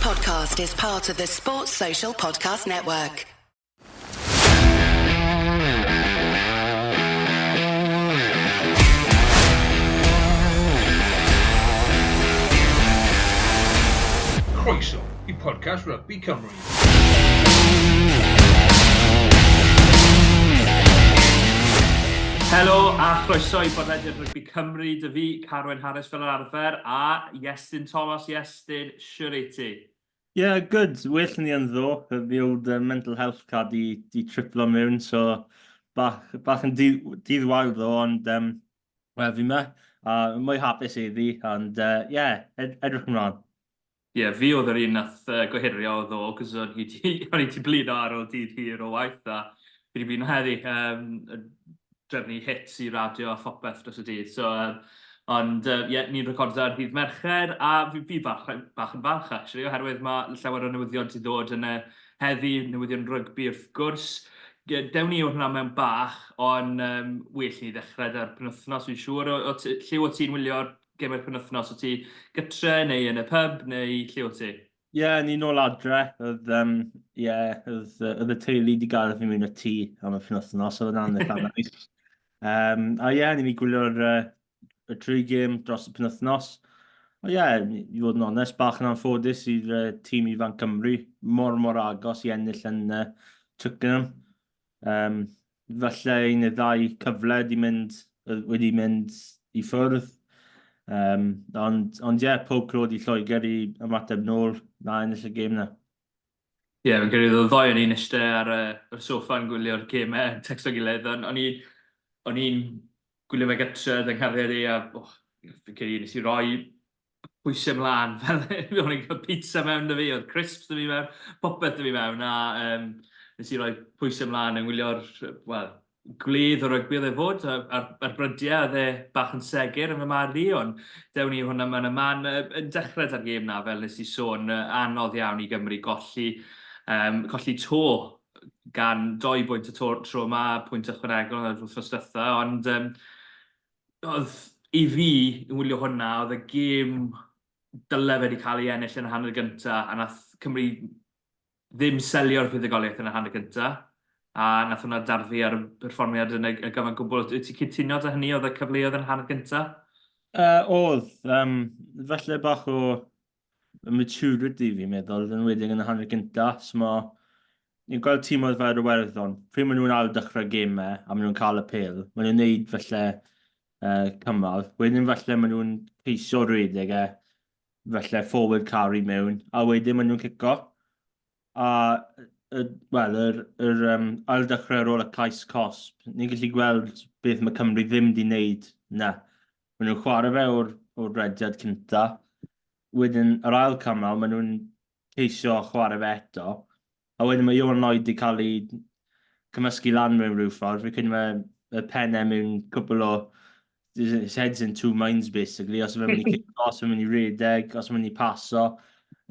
podcast is part of the Sports Social Podcast Network. Croeso i podcast Rugby Cymru. Helo a chroeso i bodlediad Rygbi Cymru, dy fi, Carwyn Harris fel yr arfer, a Iestyn Thomas. Iestyn, siwr i ti? Yeah, good. Well ni yn ddo. The old mental health card di, di triplo mewn, so bach, bach yn dydd, dydd wael ddo, ond um, well, fi ma, a mwy hapus iddi, ond uh, yeah, ed edrych ymlaen. Ie, fi oedd yr un nath uh, gohirio o ddo, cos o'n i 'di o'n i 'di blino ar ôl dydd hir o waith a fi 'di blino heddi. Um, drefnu hits i radio a phopeth dros y dydd. So, um, ond ie, uh, yeah, ni'n recordo ar ddydd Mercher a fi, fi bach, bach yn falch actually, oherwydd mae llawer o newyddion sy'n ddod yn y heddi, newyddion rygbi wrth gwrs. Dewn ni o hwnna mewn bach, ond um, well ni ddechrau da'r penwythnos, fi'n siŵr. O, o, lle o ti'n wylio'r gemau'r penwythnos? O't ti gytre neu yn y pub neu lle o't ti? Ie, yeah, ni nôl adre. Oedd, um, yeah, oedd, oedd y teulu wedi gadael fi mewn y tŷ am y penwythnos, oedd yna'n eitha nice. Um, a ie, yeah, ni'n gwylio'r uh, y tri gêm dros y penwythnos. O ie, yeah, i fod yn onest, bach yn anffodus i'r uh, tîm ifanc Cymru, mor mor agos i ennill yn uh, Twickenham. Um, falle un neu ddau cyfle wedi mynd, wedi mynd i ffwrdd. Um, ond, ond ie, yeah, pob clod i Lloegr i ymateb nôl na ennill y gêm na. Ie, yeah, fi'n credu oedd y ddoi o'n i'n eistedd ar y, y soffa yn gwylio'r gemau, yn texto gilydd, ond o'n i'n i'n gwylio fe gytre, yn nghariad i, a oh, fi'n credu nes i roi pwysau mlaen, fel o'n i'n cael pizza mewn 'da fi, oedd crisps 'da fi mewn, popeth 'da fi mewn, a um, nes i roi pwysau mlaen yn gwylio'r, wel, gwledd o rygbi oedd e fod, ar, ar, ar brydiau oedd e bach yn segur yn fy marn i, ond dewn ni hwnna mewn y man. Yn dechrau da'r gêm na, fel nes i sôn, anodd iawn i Gymru golli, um, colli to gan doi bwynt y tro, tro yma, pwynt ychwanegol yn yr wythnos diwetha, ond um, oedd i fi yn wylio hwnna, oedd y gêm dyle fe wedi cael ei ennill yn y hanner gynta, a nath Cymru ddim selio'r fuddugoliaeth yn y hanner gynta, a nath hwnna darfu ar y perfformiad yn y, y gyfan gwbl. Wyt ti'n cytuno â hynny, oedd y cyfleoedd yn y hanner gynta? Uh, oedd, um, falle bach o maturity fi'n meddwl, yn enwedig yn y hanner gynta. So ma, ni'n gweld tîmoedd fel yr Iwerddon, pryd maen nhw'n ail dechrau gemau a maen nhw'n cael y pêl, maen nhw'n neud falle uh, cymal, wedyn falle maen nhw'n ceisio rhedeg e, falle forward carry mewn, a wedyn maen nhw'n cico. A, y, wel, yr, yr um, ail dechrau ar ôl y cais cosb, ni'n gallu gweld beth mae Cymru ddim wedi wneud na. Maen nhw'n chwarae fe o'r, o'r rediad cynta. Wedyn, yr ail cymal, maen nhw'n ceisio chwarae fe eto. A wedyn mae Iwan Lloyd wedi cael ei cymysgu lan mewn rhyw ffordd. Fi credu mae y pennau mewn cwpl o his head's in two minds basically. Os yw'n mynd i cico, os yw'n mynd i redeg, os yw'n mynd i paso.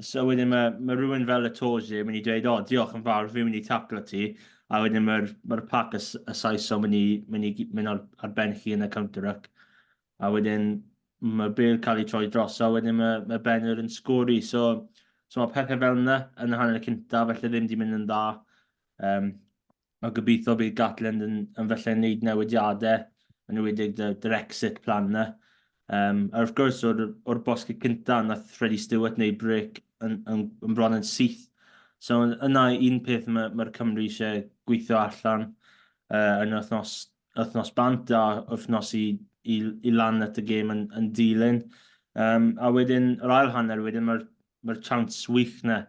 So wedyn mae, mae rhywun fel y Tosi yn mynd i dweud, o, oh, diolch yn fawr, fi'n mynd i taclo ti. A wedyn mae'r mae pac y, y Saeson mynd i, mynd i mynd ar, ar ben chi yn y counter-ruck. A wedyn mae Bale cael ei troi droso, a wedyn mae, mae Benner yn sgori. So, so mae pethau fel yna yn y hanner cyntaf, felly ddim wedi mynd yn dda. Um, a gobeithio bydd Gatland yn, yn felly yn gwneud newidiadau, yn enwedig dy'r exit plan na. Um, a wrth gwrs, o'r, or bosgi cyntaf, nath Freddie Stewart wneud break yn, yn, yn bron yn syth. So yna un peth mae'r mae Cymru eisiau gweithio allan uh, yn wythnos, wythnos bant a wythnos i, i, i lan at y gêm yn, yn dilyn. Um, a wedyn, yr ail hanner wedyn, mae'r mae chance wych na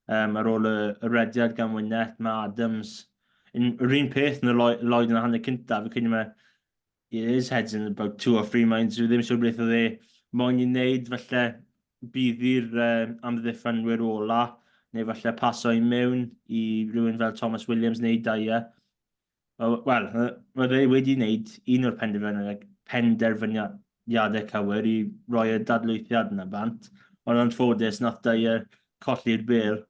um, ar ôl y, y rediad gan Wynette, mae Adams, yn, yr un peth yn y Lloyd yn y hanner cyntaf, fi'n credu mae his head's in about two or three minds, dwi ddim siŵr beth oedd e moyn i wneud, falle bydd i'r uh, amddiffynwyr ola, neu falle paso i mewn i rhywun fel Thomas Williams neu Dyer. Wel, roedd e wedi wneud un o'r penderfyniadau cywir i roi y dadlwythiad yna bant, ond anffodus nath Dyer colli'r bêl.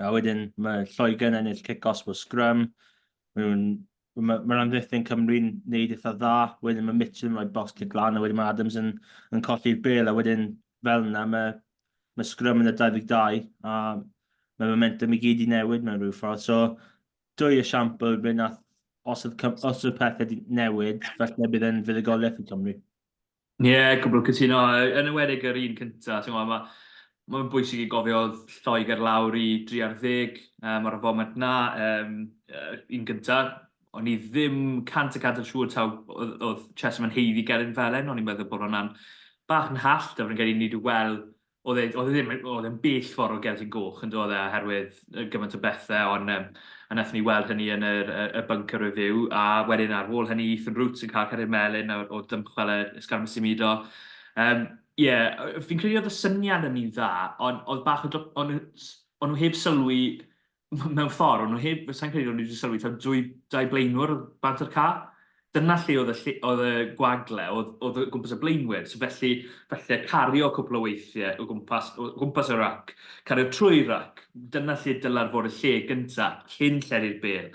A wedyn mae Lloegr yn ennill cic-osb o sgrym, mae'r ma amddiffyn Cymru'n neud eitha dda, wedyn mae Mitchell yn rhoi box kick lan, a wedyn mae Adams yn, yn colli'r bêl, a wedyn fel yna mae mae sgrym yn y 22, a mae momentum i gyd i newid mewn rhyw ffordd. So, dwy esiampl ble nath, os oedd, os oedd pethau wedi newid, falle bydd e'n fuddugoliaeth i Cymru. Ie, yeah, gwbl cytuno. Yn enwedig yr un cyntaf, ti'n gwybod, mae mae'n bwysig i gofio oedd Lloegr lawr i 3 ar 10 um, ar y foment na. Um, un gyntaf, o'n i ddim 100% yn siŵr taw oedd, oedd Chesham yn heiddi Gerin Felen, o'n i'n meddwl bod hwnna'n bach yn hallt, a fi'n credu ni wedi weld oedd e, oedd e ddim, oedd e'n bell ffordd o gerdyn goch yn dod e oherwydd gymaint o bethau, ond um, a wnaethon ni weld hynny yn yr, y, y bunker review, a wedyn ar ôl hynny Ethan Roots yn cael cerdyn melyn o, o dymchwel y ysgarmes symudo. Um, yeah, fi'n credu oedd y syniad yn un dda, ond oedd bach o... O'n, on nhw heb sylwi mewn ffordd, o'n nhw heb, sa'n credu o'n nhw wedi sylwi taw dwy, dau blaenwr bant o'r ca. Dyna lle oedd y, lle, oedd y gwagle, oedd, oedd o gwmpas y blaenwyr. So felly, felly cario cwpl o weithiau o gwmpas, o gwmpas y rac, cario trwy rac, dyna lle dyla'r fod y lle gyntaf, cyn lledu'r bel.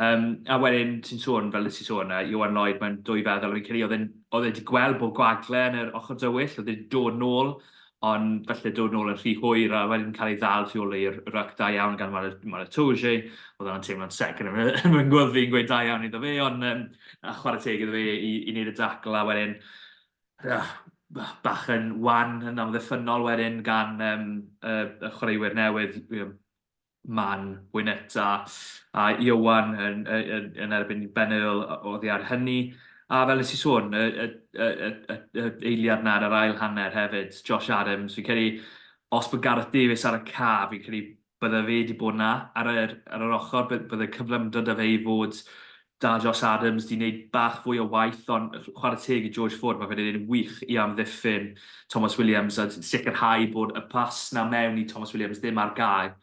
Um, a wedyn, ti'n sôn, fel nes i sôn, uh, Iwan Lloyd mewn dwy feddwl, fi'n credu oedd e'n oedd e wedi gweld bod gwagle yn yr ochr dywyll, oedd e'n dod nôl, ond falle dod nôl yn rhy hwyr a wedyn cael ei ddal tu ôl i'r ryc da iawn gan Malatoje. Oedd hwnna'n teimlo'n sec yn fy ngwddf i'n gweud da iawn iddo fe, ond um, a chwarae teg iddo fe i, i wneud y dacl a wedyn uh, bach yn wan yn amddiffynnol wedyn gan um, y, y chwaraewyr newydd, Man, Wynette a, a Iowan yn, yn, yn erbyn Ben Earl oddi ar hynny. A fel nes i sôn, y, y, y, y, y, y eiliad na yn yr ail hanner hefyd, Josh Adams, fi'n credu, os bod Gareth Davies ar y ca, fi'n credu bydde fe wedi bod na ar yr, ar yr ochr, bydde cyflymdod da fe i fod da Josh Adams, di wneud bach fwy o waith, ond chwarae teg i George Ford, mae fe'n gwneud yn wych i amddiffyn Tomos Williams a sicrhau bod y pas na mewn i Tomos Williams ddim ar gael.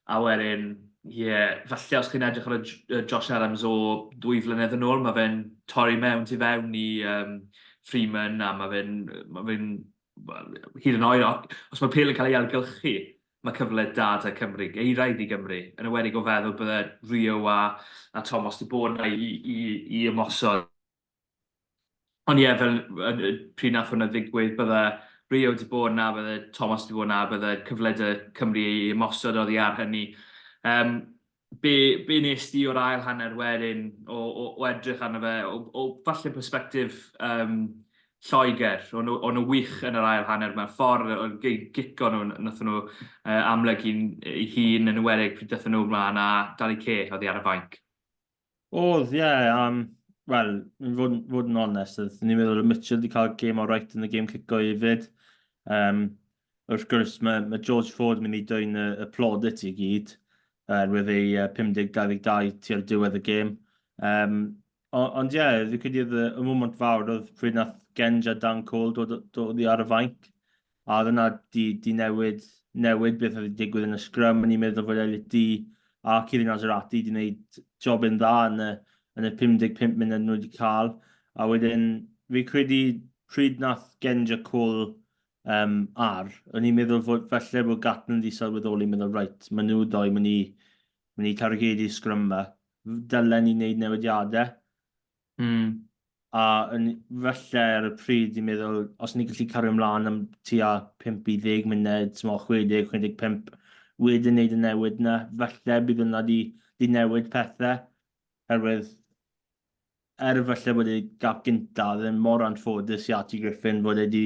A wedyn, ie, yeah, falle os chi'n edrych ar y Josh Adams o ddwy flynedd yn ôl, mae fe'n torri mewn tu fewn i um, Freeman a mae fe'n ma fe well, hyd yn oed, os mae pêl yn cael ei ailgylchu, mae cyfle da 'da Cymru, euraidd i Gymru, yn enwedig o feddwl bydde Rio a, a Thomas 'di bod 'na i, i, i ymosod. Ond ie, fel pryd nath hwnna ddigwydd, bydde Rio 'di bod 'na, bydde Thomas 'di bod 'na, bydde cyfle 'da Cymru i ymosod oddi ar hynny. Um, be, be nes di o'r ail hanner wedyn, o, o, o edrych arno fe, o, o falle perspectif um, Lloegr, o'n nhw, o'n nhw wych yn yr ail hanner mewn ffordd, o'n gico nhw, nathon nhw uh, amlygu'n ei hun yn enwedig pryd dathon nhw mlaen a Danny Care oddi ar y fainc. Oedd, ie. Yeah, um, Wel, fod, fod yn onest, oedd ni'n meddwl oedd Mitchell wedi cael gêm alright yn y gêm cico hefyd. Um, wrth gwrs, mae, mae George Ford yn mynd i dwyn y, y plaudit i gyd, oherwydd ei 50-22 tua'r diwedd y gêm. Um, ond ie, yeah, fi'n credu oedd y, y moment fawr oedd pryd nath Genge a Dan Cole dod, dod i ar y fainc. A oedd yna di, di newid, newid beth oedd wedi digwydd yn y sgrym. O'n i'n meddwl fod Elliot Dee a Kieran Azarati wedi gwneud job yn dda yn y, yn y 55 munud nhw wedi cael. A wedyn, fi credu pryd nath Genge Cole um, ar, o'n i'n meddwl fod falle bod Gatland wedi sylweddoli, meddwl, reit, maen nhw ddoi mynd i, mynd i targedu sgrym yma, dylen ni wneud newidiadau. Mm. A yn, falle ar y pryd i'n meddwl, os ni'n gallu cario ymlaen am tua 5 i 10 munud, smo, 60, 65, wedyn wneud y newid yna, falle bydd yna di, di newid pethau, herwydd er falle bod ei gap gynta ddim mor anffodus i Archie Griffin fod e wedi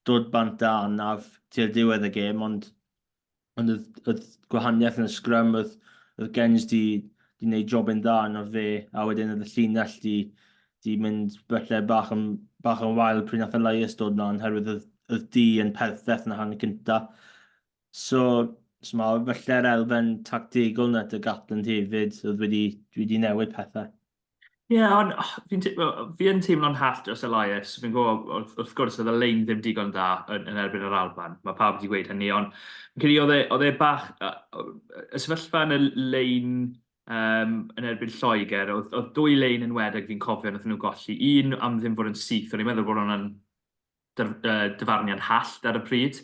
dod bant â anaf tua'r diwedd y gêm, ond ond oedd, oedd gwahaniaeth yn y sgrym, oedd, oedd Gens di, di wneud jobyn dda yn o'r fe, a wedyn oedd y llinell di, di mynd falle bach yn, bach yn wael pryd nath Elias dod mlaen, herwydd oedd, oedd di yn perffeth yn y hanner cynta. So, so mae felly'r elfen tactegol na dy Gatland hefyd, oedd wedi, wedi newid pethau. Ie, yeah, ond oh, fi'n fi yn teimlo'n hallt dros Elias. Fi'n gwybod, wrth, wrth gwrs, oedd y lein ddim digon da yn, yn erbyn yr Alban. Mae pawb wedi gweud hynny, ond fi'n credu oedd e, oedd e bach... Y sefyllfa yn y lein um, yn erbyn Lloegr, oedd, oedd dwy lein yn wedeg fi'n cofio nath nhw golli. Un am ddim fod yn syth, o'n i'n meddwl bod hwnna'n dyfarniad hallt ar y pryd.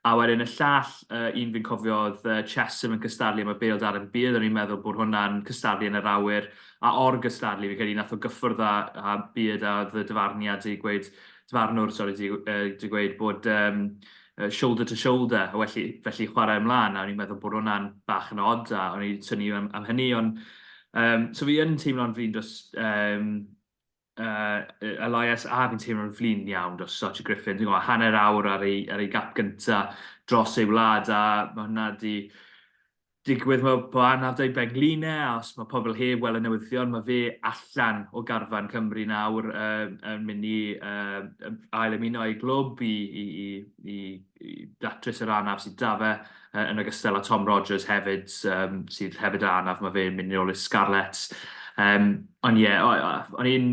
A wedyn y llall, uh, un fi'n cofio oedd uh, Chesham yn cystadlu am y bêl Darren Beard, o'n i'n meddwl bod hwnna'n cystadlu yn yr awyr, a or gystadlu, fi'n credu nath o gyffwrdd â, â Beard a oedd y dyfarniad i gweud, dyfarnwr, sori, di, uh, di gweud bod um, shoulder to shoulder, a felly, felly chwarae ymlaen, a o'n i'n meddwl bod hwnna'n bach yn odd, a o'n i'n synnu am, am hynny, ond so fi yn teimlo'n flin dros Elias, a fi'n teimlo'n flin iawn dros Archie Griffin, ti'n gwybod, hanner awr ar ei, ar ei gap gynta dros ei wlad, a mae hwnna di digwydd mae bod anaf 'da ei bengline, a os mae pobl heb weld y newyddion, mae fe allan o garfan Cymru nawr uh, yn mynd i uh, ail ymuno ei glwb i, i, i, i, i datrys yr anaf sydd 'da fe, uh, yn ogystal â Tom Rogers hefyd, um, sydd hefyd â anaf, mae fe'n mynd i ôl i'r Scarlets. Um, ond ie, yeah, o'n i'n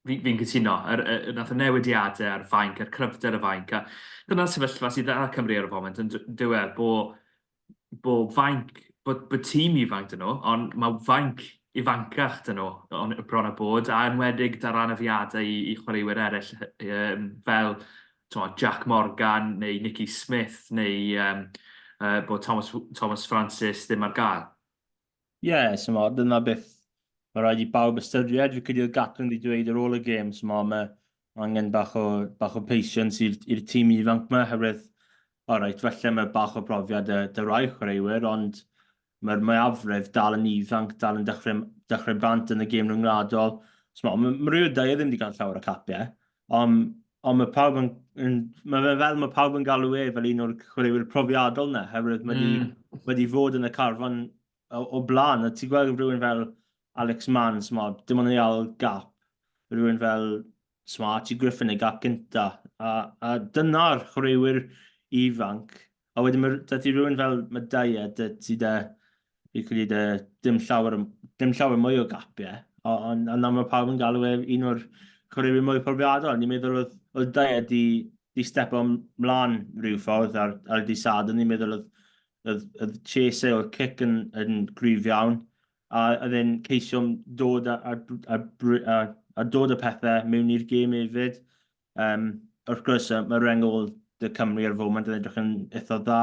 fi'n fi cytuno, yr, yr, yr, nath y newidiadau a'r fainc, a'r cryfder y fainc, a dyna'r sefyllfa sydd ar Cymru ar y foment yn dyw e, bo bod fainc, bod, bod tîm ifanc 'da nhw, ond mae fainc ifancach 'da nhw on, bron a bod, a enwedig da'r anafiadau i, i chwaraewyr eraill um, fel t'mod, Jack Morgan neu Nicky Smith neu um, bod Thomas, Thomas Francis ddim ar gael. Ie, yeah, so mo, dyna beth mae rhaid i bawb ystyried. Fi credu oedd Gatland wedi dweud ar ôl y gêm, so mo, mae angen bach o, bach o patience i'r tîm ifanc yma, herwydd, alright, falle mae bach o brofiad dy, dy rai chwaraewyr, ond mae'r mwyafrif dal yn ifanc, dal yn dechrau, dechrau bant yn y gêm rhyngwladol. So, mae ma, ma Rio Dyer ddim wedi cael llawer o capiau, ond ond mae pawb yn, yn, mae fe fel mae pawb yn galw e fel un o'r chwaraewyr profiadol na, herwydd mae mm. Mae di fod yn y carfan o, o blaen, a ti'n gweld rhywun fel Alex Mann, sma, dim ond ei ail gap, rhywun fel sma, Archie Griffin ei gap gynta, a, a dyna'r chwaraewyr ifanc, a wedyn mae da ti rhywun fel Madaya, da ti da, fi credu da dim llawer, dim llawer mwy o gapiau, ond a nawr mae pawb yn galw e un o'r chwaraewyr mwy profiadol. Ni'n meddwl oedd, oedd Dyer di, di stepo mlaen rhyw ffordd ar, ar y dydd Sadwrn, ni'n meddwl oedd, oedd, oedd chase o'r cic yn, yn gryf iawn, a oedd e'n ceisio dod a, a, a, a, a dod â pethau mewn i'r gêm hefyd. Um, wrth gwrs, mae reng ôl de Cymru ar y foment yn edrych yn eitha dda.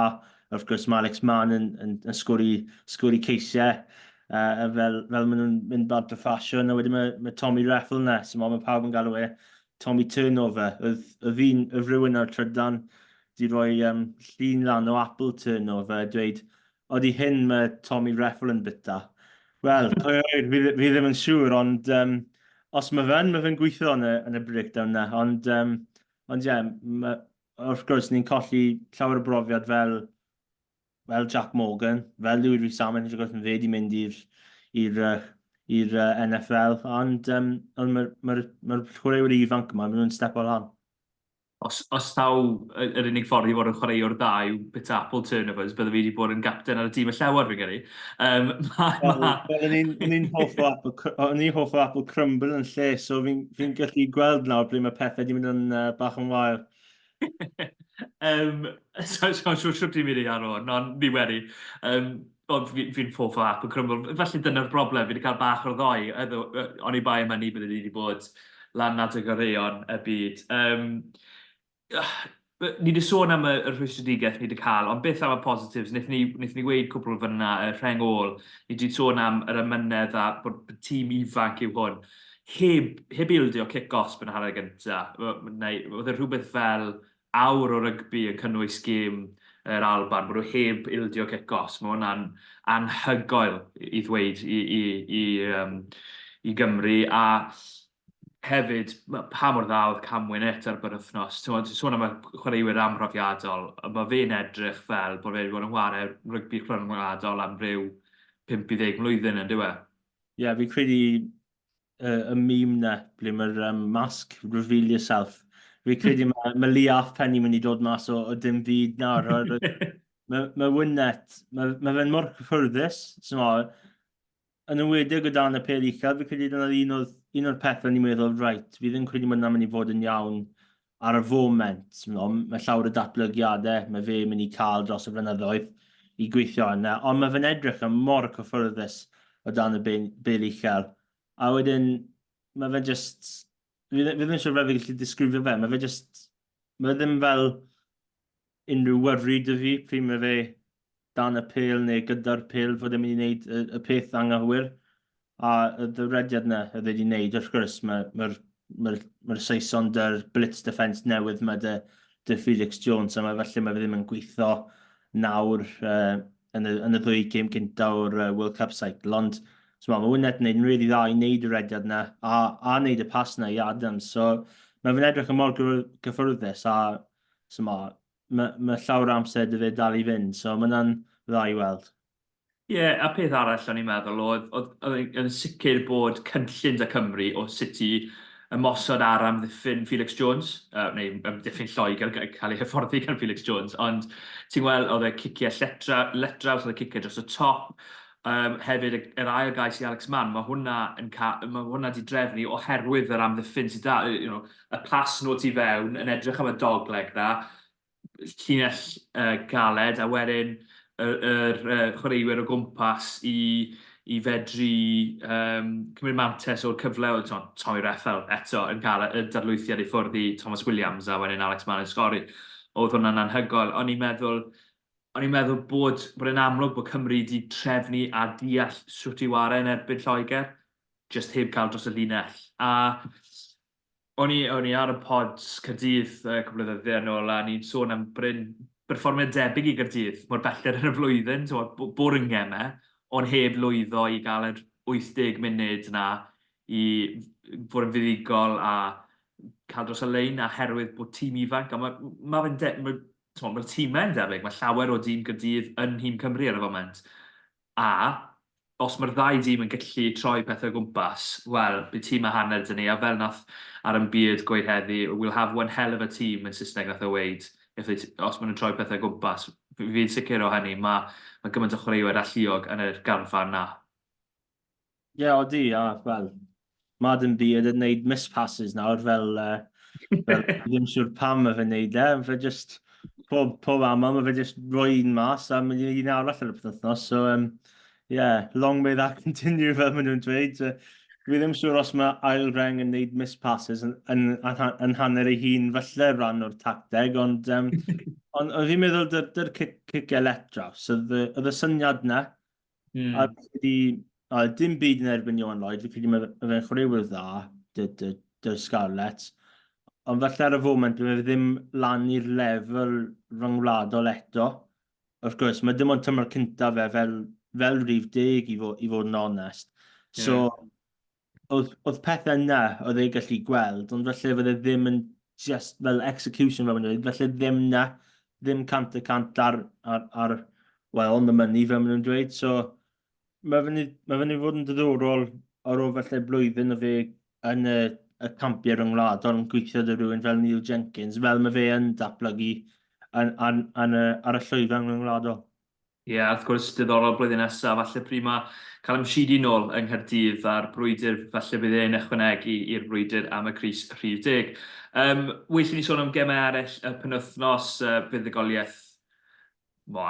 Wrth gwrs, mae Alex Mann yn, yn, yn sgori, sgori ceisiau fel, fel maen nhw'n mynd bant o ffasiwn. A wedyn mae, mae Tommy Reffel yna, so mae pawb yn galw e Tommy Turnover. Oedd, oedd fi'n, oedd rhywun ar trydan di roi um, llun lan o Apple Turnover a dweud, odi hyn mae Tommy Reffel yn byta? Wel, pwy a ŵyr, fi, fi ddim yn siŵr, ond um, os mae fe'n, mae fe'n gweithio yn y, yn y breakdown na. Ond, um, ond ie, yeah, wrth gwrs, ni'n colli llawer o brofiad fel, fel Jack Morgan, fel Louis Rees-Zammit, wrth gwrs, mae fe wedi mynd i'r i'r i'r NFL, ond, um, ond mae'r ma ma chwaraewyr ifanc yma, maen nhw'n step o lan. Os, os taw yr unig ffordd i fod yn chwaraewr dda yw bit apple turnovers, bydde fi wedi bod yn gapten ar y tîm y Llewod, fi'n credu. Um, ma, well, ma... Well, o'n i'n hoff o apple, o'n i'n hoff o apple crumble yn lle, so fi'n fi gallu gweld nawr ble mae pethau wedi mynd yn bach yn wael. um, so, so, so, siwt i'n mynd i ar hwn, ond ni wedi. Um, ond fi'n fi hoff o apple crumble. Felly dyna'r broblem, fi wedi cael bach o'r ddoi. O'n i bai am hynny bydde ni wedi bod lan at y goreuon y byd. Um, ni wedi sôn am y, y rhwystredigaeth ni wedi cael, ond beth am y positives? Wnaethon ni, wnaethon ni weud cwpl o fyna, y rheng ôl. Ni wedi sôn am yr amynedd a bod tîm ifanc yw hwn. Heb, heb ildio cic-osb yn y hanner gyntaf. Neu, oedd e rhywbeth fel awr o rygbi yn cynnwys gêm yr Alban, bod nhw heb ildio cic-osb. Mae hwnna'n anhygoel i ddweud i, i, i, um, i Gymru. A hefyd, pa mor dda oedd Cam Winnett ar benwythnos. Ti'n gwbod, sôn am y chwaraewyr amhrofiadol, mae fe'n edrych fel bod fe wedi bod yn chwarae rygbi rhyngwladol am ryw 5 i 10 mlwyddyn yn dyw e? Ie, yeah, fi'n credu y meme 'na ble mae'r um, mask, reveal yourself. Fi credu mae, mae Lee Halfpenny mynd i dod mas o, o dim byd nawr. mae, mae Winnett, mae, mae fe'n mor cyffyrddus, so, yn enwedig o dan y pêl uchel, fi credu dyna'r un o'r, un o'r pethau ni'n meddwl, right, fi ddim credu mae hwnna'n mynd i fod yn iawn ar y foment. Mae llawer o datblygiadau mae fe mynd i cael dros y blynyddoedd i gweithio yna, ond mae fe'n edrych yn mor cyffyrddus o dan y bêl uchel. A wedyn, mae fe just... Fi, fi ddim yn siŵr fel fi gallu disgrifio fe. Mae fe just... Mae fe ddim fel unrhyw worry 'da fi pryd mae fe dan y pêl neu gyda'r pêl fod e'n mynd i wneud y, y peth anghywir. A y dyrediad yna oedd e wedi wneud, wrth gwrs, mae'r ma, ma, ma Saeson dy'r blitz defence newydd yma dy, dy Felix Jones, a mae felly mae fe ddim yn gweithio nawr uh, yn, y, yn y ddwy gêm gyntaf o'r uh, World Cup cycle, ond so, mae Winnett yn gwneud yn really dda i wneud y rediad yna a, a wneud y pas yna i Adams, so mae fe'n edrych yn mor gyffyrddus a so, mae, mae, mae llawer o amser dy fe dal i fynd, so mae hwnna'n dda i weld. Ie, yeah, a peth arall o'n i'n meddwl oedd, oedd, oedd yn sicr bod cynllun da Cymru o sut i ymosod ar amddiffyn Felix Jones, uh, neu amddiffyn Lloegr cael ei hyfforddi gan Felix Jones, ond ti'n gweld oedd e ciciau lletra, letraws, oedd e ciciau dros y top, um, hefyd yr ail gais i Alex Mann, mae hwnna yn ca mae hwnna di drefnu oherwydd yr amddiffyn sydd da, you know, y pas nhw tu fewn yn edrych am y dogleg na, llinell uh, galed a wedyn yr, yr uh, chwaraewyr o gwmpas i, i fedru um, cymryd mantes o'r cyfle oedd Tommy Reffel eto yn cael y dadlwythiad i ffwrdd i Thomas Williams a wedyn Alex Mann yn sgori. Oedd hwnna'n anhygoel. O'n i'n meddwl, o'n i'n meddwl bod, bod e'n amlwg bod Cymru wedi trefnu a deall sut i wario yn erbyn Lloegr, just heb cael dros y linell. A O'n i, o'n i ar y pod Caerdydd uh, cwbl o ddyddiau yn ôl a ni'n sôn am Bryn berfformiad debyg i Gaerdydd mor belled yn y flwyddyn, ti'n bod yn gemau, ond heb lwyddo i gael yr 80 munud na i fod yn fuddugol a cael dros y lein a herwydd bod tîm ifanc, a mae ma fe'n de, ma, mae'r tîmau'n debyg, mae llawer o dîm Gaerdydd yn nhîm Cymru ar y foment. A os mae'r ddau dîm yn gallu troi pethau o gwmpas, wel, bydd tîm a hanner 'da ni, a fel nath Aaron Beard gweud heddi, we'll have one hell of a team yn Saesneg nath o weud, if they, os maen nhw'n troi pethau o gwmpas. Fi'n sicr o hynny, mae, mae gymaint o chwaraewyr alluog yn yr garfan na. Ie, yeah, odi, a wel, mae Adam Beard yn gwneud miss passes nawr, fel, uh, fel ddim siŵr pam mae fe'n gwneud e, fe just, pob, pob aml, mae fe just rhoi un mas a mynd i un arall ar y penwythnos, so um, yeah, long may that continue fel maen nhw'n dweud. So, dwi ddim siŵr os mae ail reng yn gwneud miss passes yn, yn, yn, yn hanner ei hun falle rhan o'r tacteg, ond, um, ond, ond fi'n meddwl dy'r dy cic, cic eletraws, oedd y syniad na, Mm. A fi credu, a dim byd yn erbyn Ioan Lloyd, fi credu mae fe'n chwaraewyr dda, dy, dy, dy Scarlets. Ond falle ar y foment, mae fe ddim lan i'r lefel rhyngwladol eto. Wrth gwrs, mae dim ond tymor cyntaf fe fel, fel rhif deg i, fo, i fod yn onest. So, yeah. oedd, oedd pethau yna oedd ei gallu gweld, ond felly fydde ddim yn just fel execution fel maen nhw'n dweud, felly ddim na, ddim 100% ar, ar, ar, well, on the money fel maen nhw'n dweud. So, mae fyny, mae fyny fod yn diddorol ar ôl felly blwyddyn o fe yn y, y campiau rhyngwladol yn gweithio dy rhywun fel Neil Jenkins, fel mae fe yn datblygu yn, yn, yn, y, ar y llwyfan rhyngwladol. Ie, yeah, wrth gwrs, diddorol blwyddyn nesaf, falle pryd mae Callum Sheedy nôl yng Nghaerdydd a'r brwydr, falle bydd e'n ychwanegu i'r brwydr am y crys rhif deg. Um, well i ni sôn am gemau eraill y penwythnos, uh, buddugoliaeth, mo,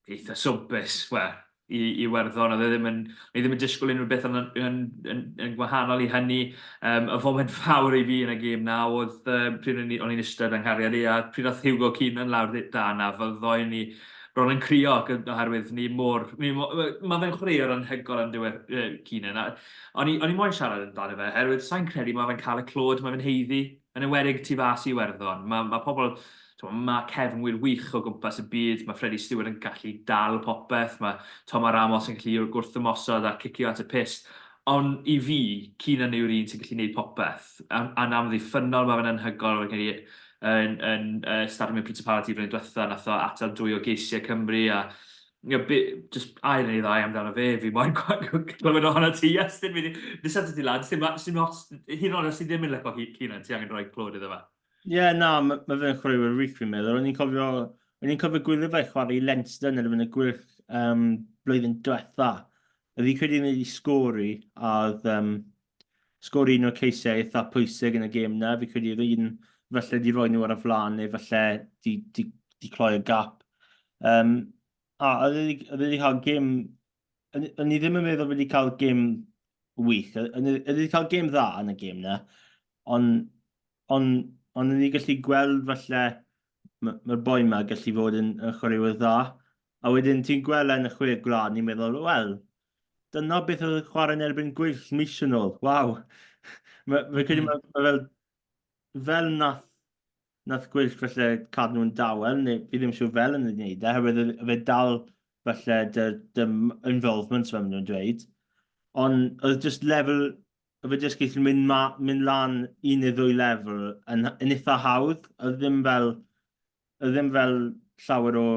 eitha swmpus, wel, i, i Iwerddon, oedd e ddim yn, o'n i ddim yn disgwyl unrhyw beth yn, yn, yn, yn gwahanol i hynny. Um, y foment fawr i fi yn y gêm na oedd um, pryd o'n i'n eistedd yng nghariad i a pryd oedd Hugo Keenan lawr da na, fel ddoen ni bron yn crio oherwydd ni mor... Ni mor mae fe'n chwaraewr anhygoel yn diwedd uh, Keenan. A, o'n i, o'n i moyn siarad amdano fe, oherwydd sa'n credu mae fe'n cael y clod, mae fe'n haeddu, yn enwedig tu fas i Iwerddon. Mae, mae pobl, mae cefnwyr wych o gwmpas y byd, mae Freddie Steward yn gallu dal popeth, mae Tom Ramos yn gallu gwrthymosod a cicio at y pyst. Ond i fi, Keenan yw'r un sy'n gallu gwneud popeth. A'n amddiffynnol, mae fe'n anhygoel. Mae'n gallu yn, yn uh, Stadiwm y Principality flwyddyn diwetha, nath o atal dwy o geisiau Cymru a you know, just air neu ddau amdano fe, fi moyn clywed ohono ti, Iestyn, fi di set ti lan, sy'n sy'n ots, hyd yn oed os ti ddim yn licio Keenan, ti angen rhoi clod iddo fe. Ie, yeah, na, mae ma fe'n chwaraewyr wych fi'n meddwl. O'n i'n cofio, o'n i'n cofio gwylio fe chwarae i Leinster yn erbyn y Gweilch um, blwyddyn diwetha. Oedd hi'n credu wedi sgori, a oedd um, sgori un o'r ceisiau eitha pwysig yn y gêm na. Fi credu oedd un falle di roi nhw ar y flaen neu falle di, di, di cloi y gap. Um, a oedd e wedi cael gêm... O'n i ddim yn meddwl wedi cael gêm wych. O'n i wedi cael gêm dda yn y gêm na, ond on, on o'n i gallu gweld falle mae'r boi yma gallu fod yn, yn chwaraewyr dda. A wedyn ti'n gweld e yn y chwe gwlad, ni'n meddwl, wel, dyna beth oedd y chwarae yn erbyn Gweilch mis yn ôl. Waw. Mae, fe credu mm. mae, mae fel, fel nath nath Gweilch falle cadw nhw'n dawel, neu fi ddim siŵr fel yn ei wneud e, oherwydd oedd fe dal falle dy, dy involvement fel maen nhw'n dweud. Ond oedd just lefel, oedd fe just gallu mynd, ma, mynd lan un neu ddwy lefel yn, yn eitha hawdd. Oedd ddim fel, oedd ddim fel llawer o,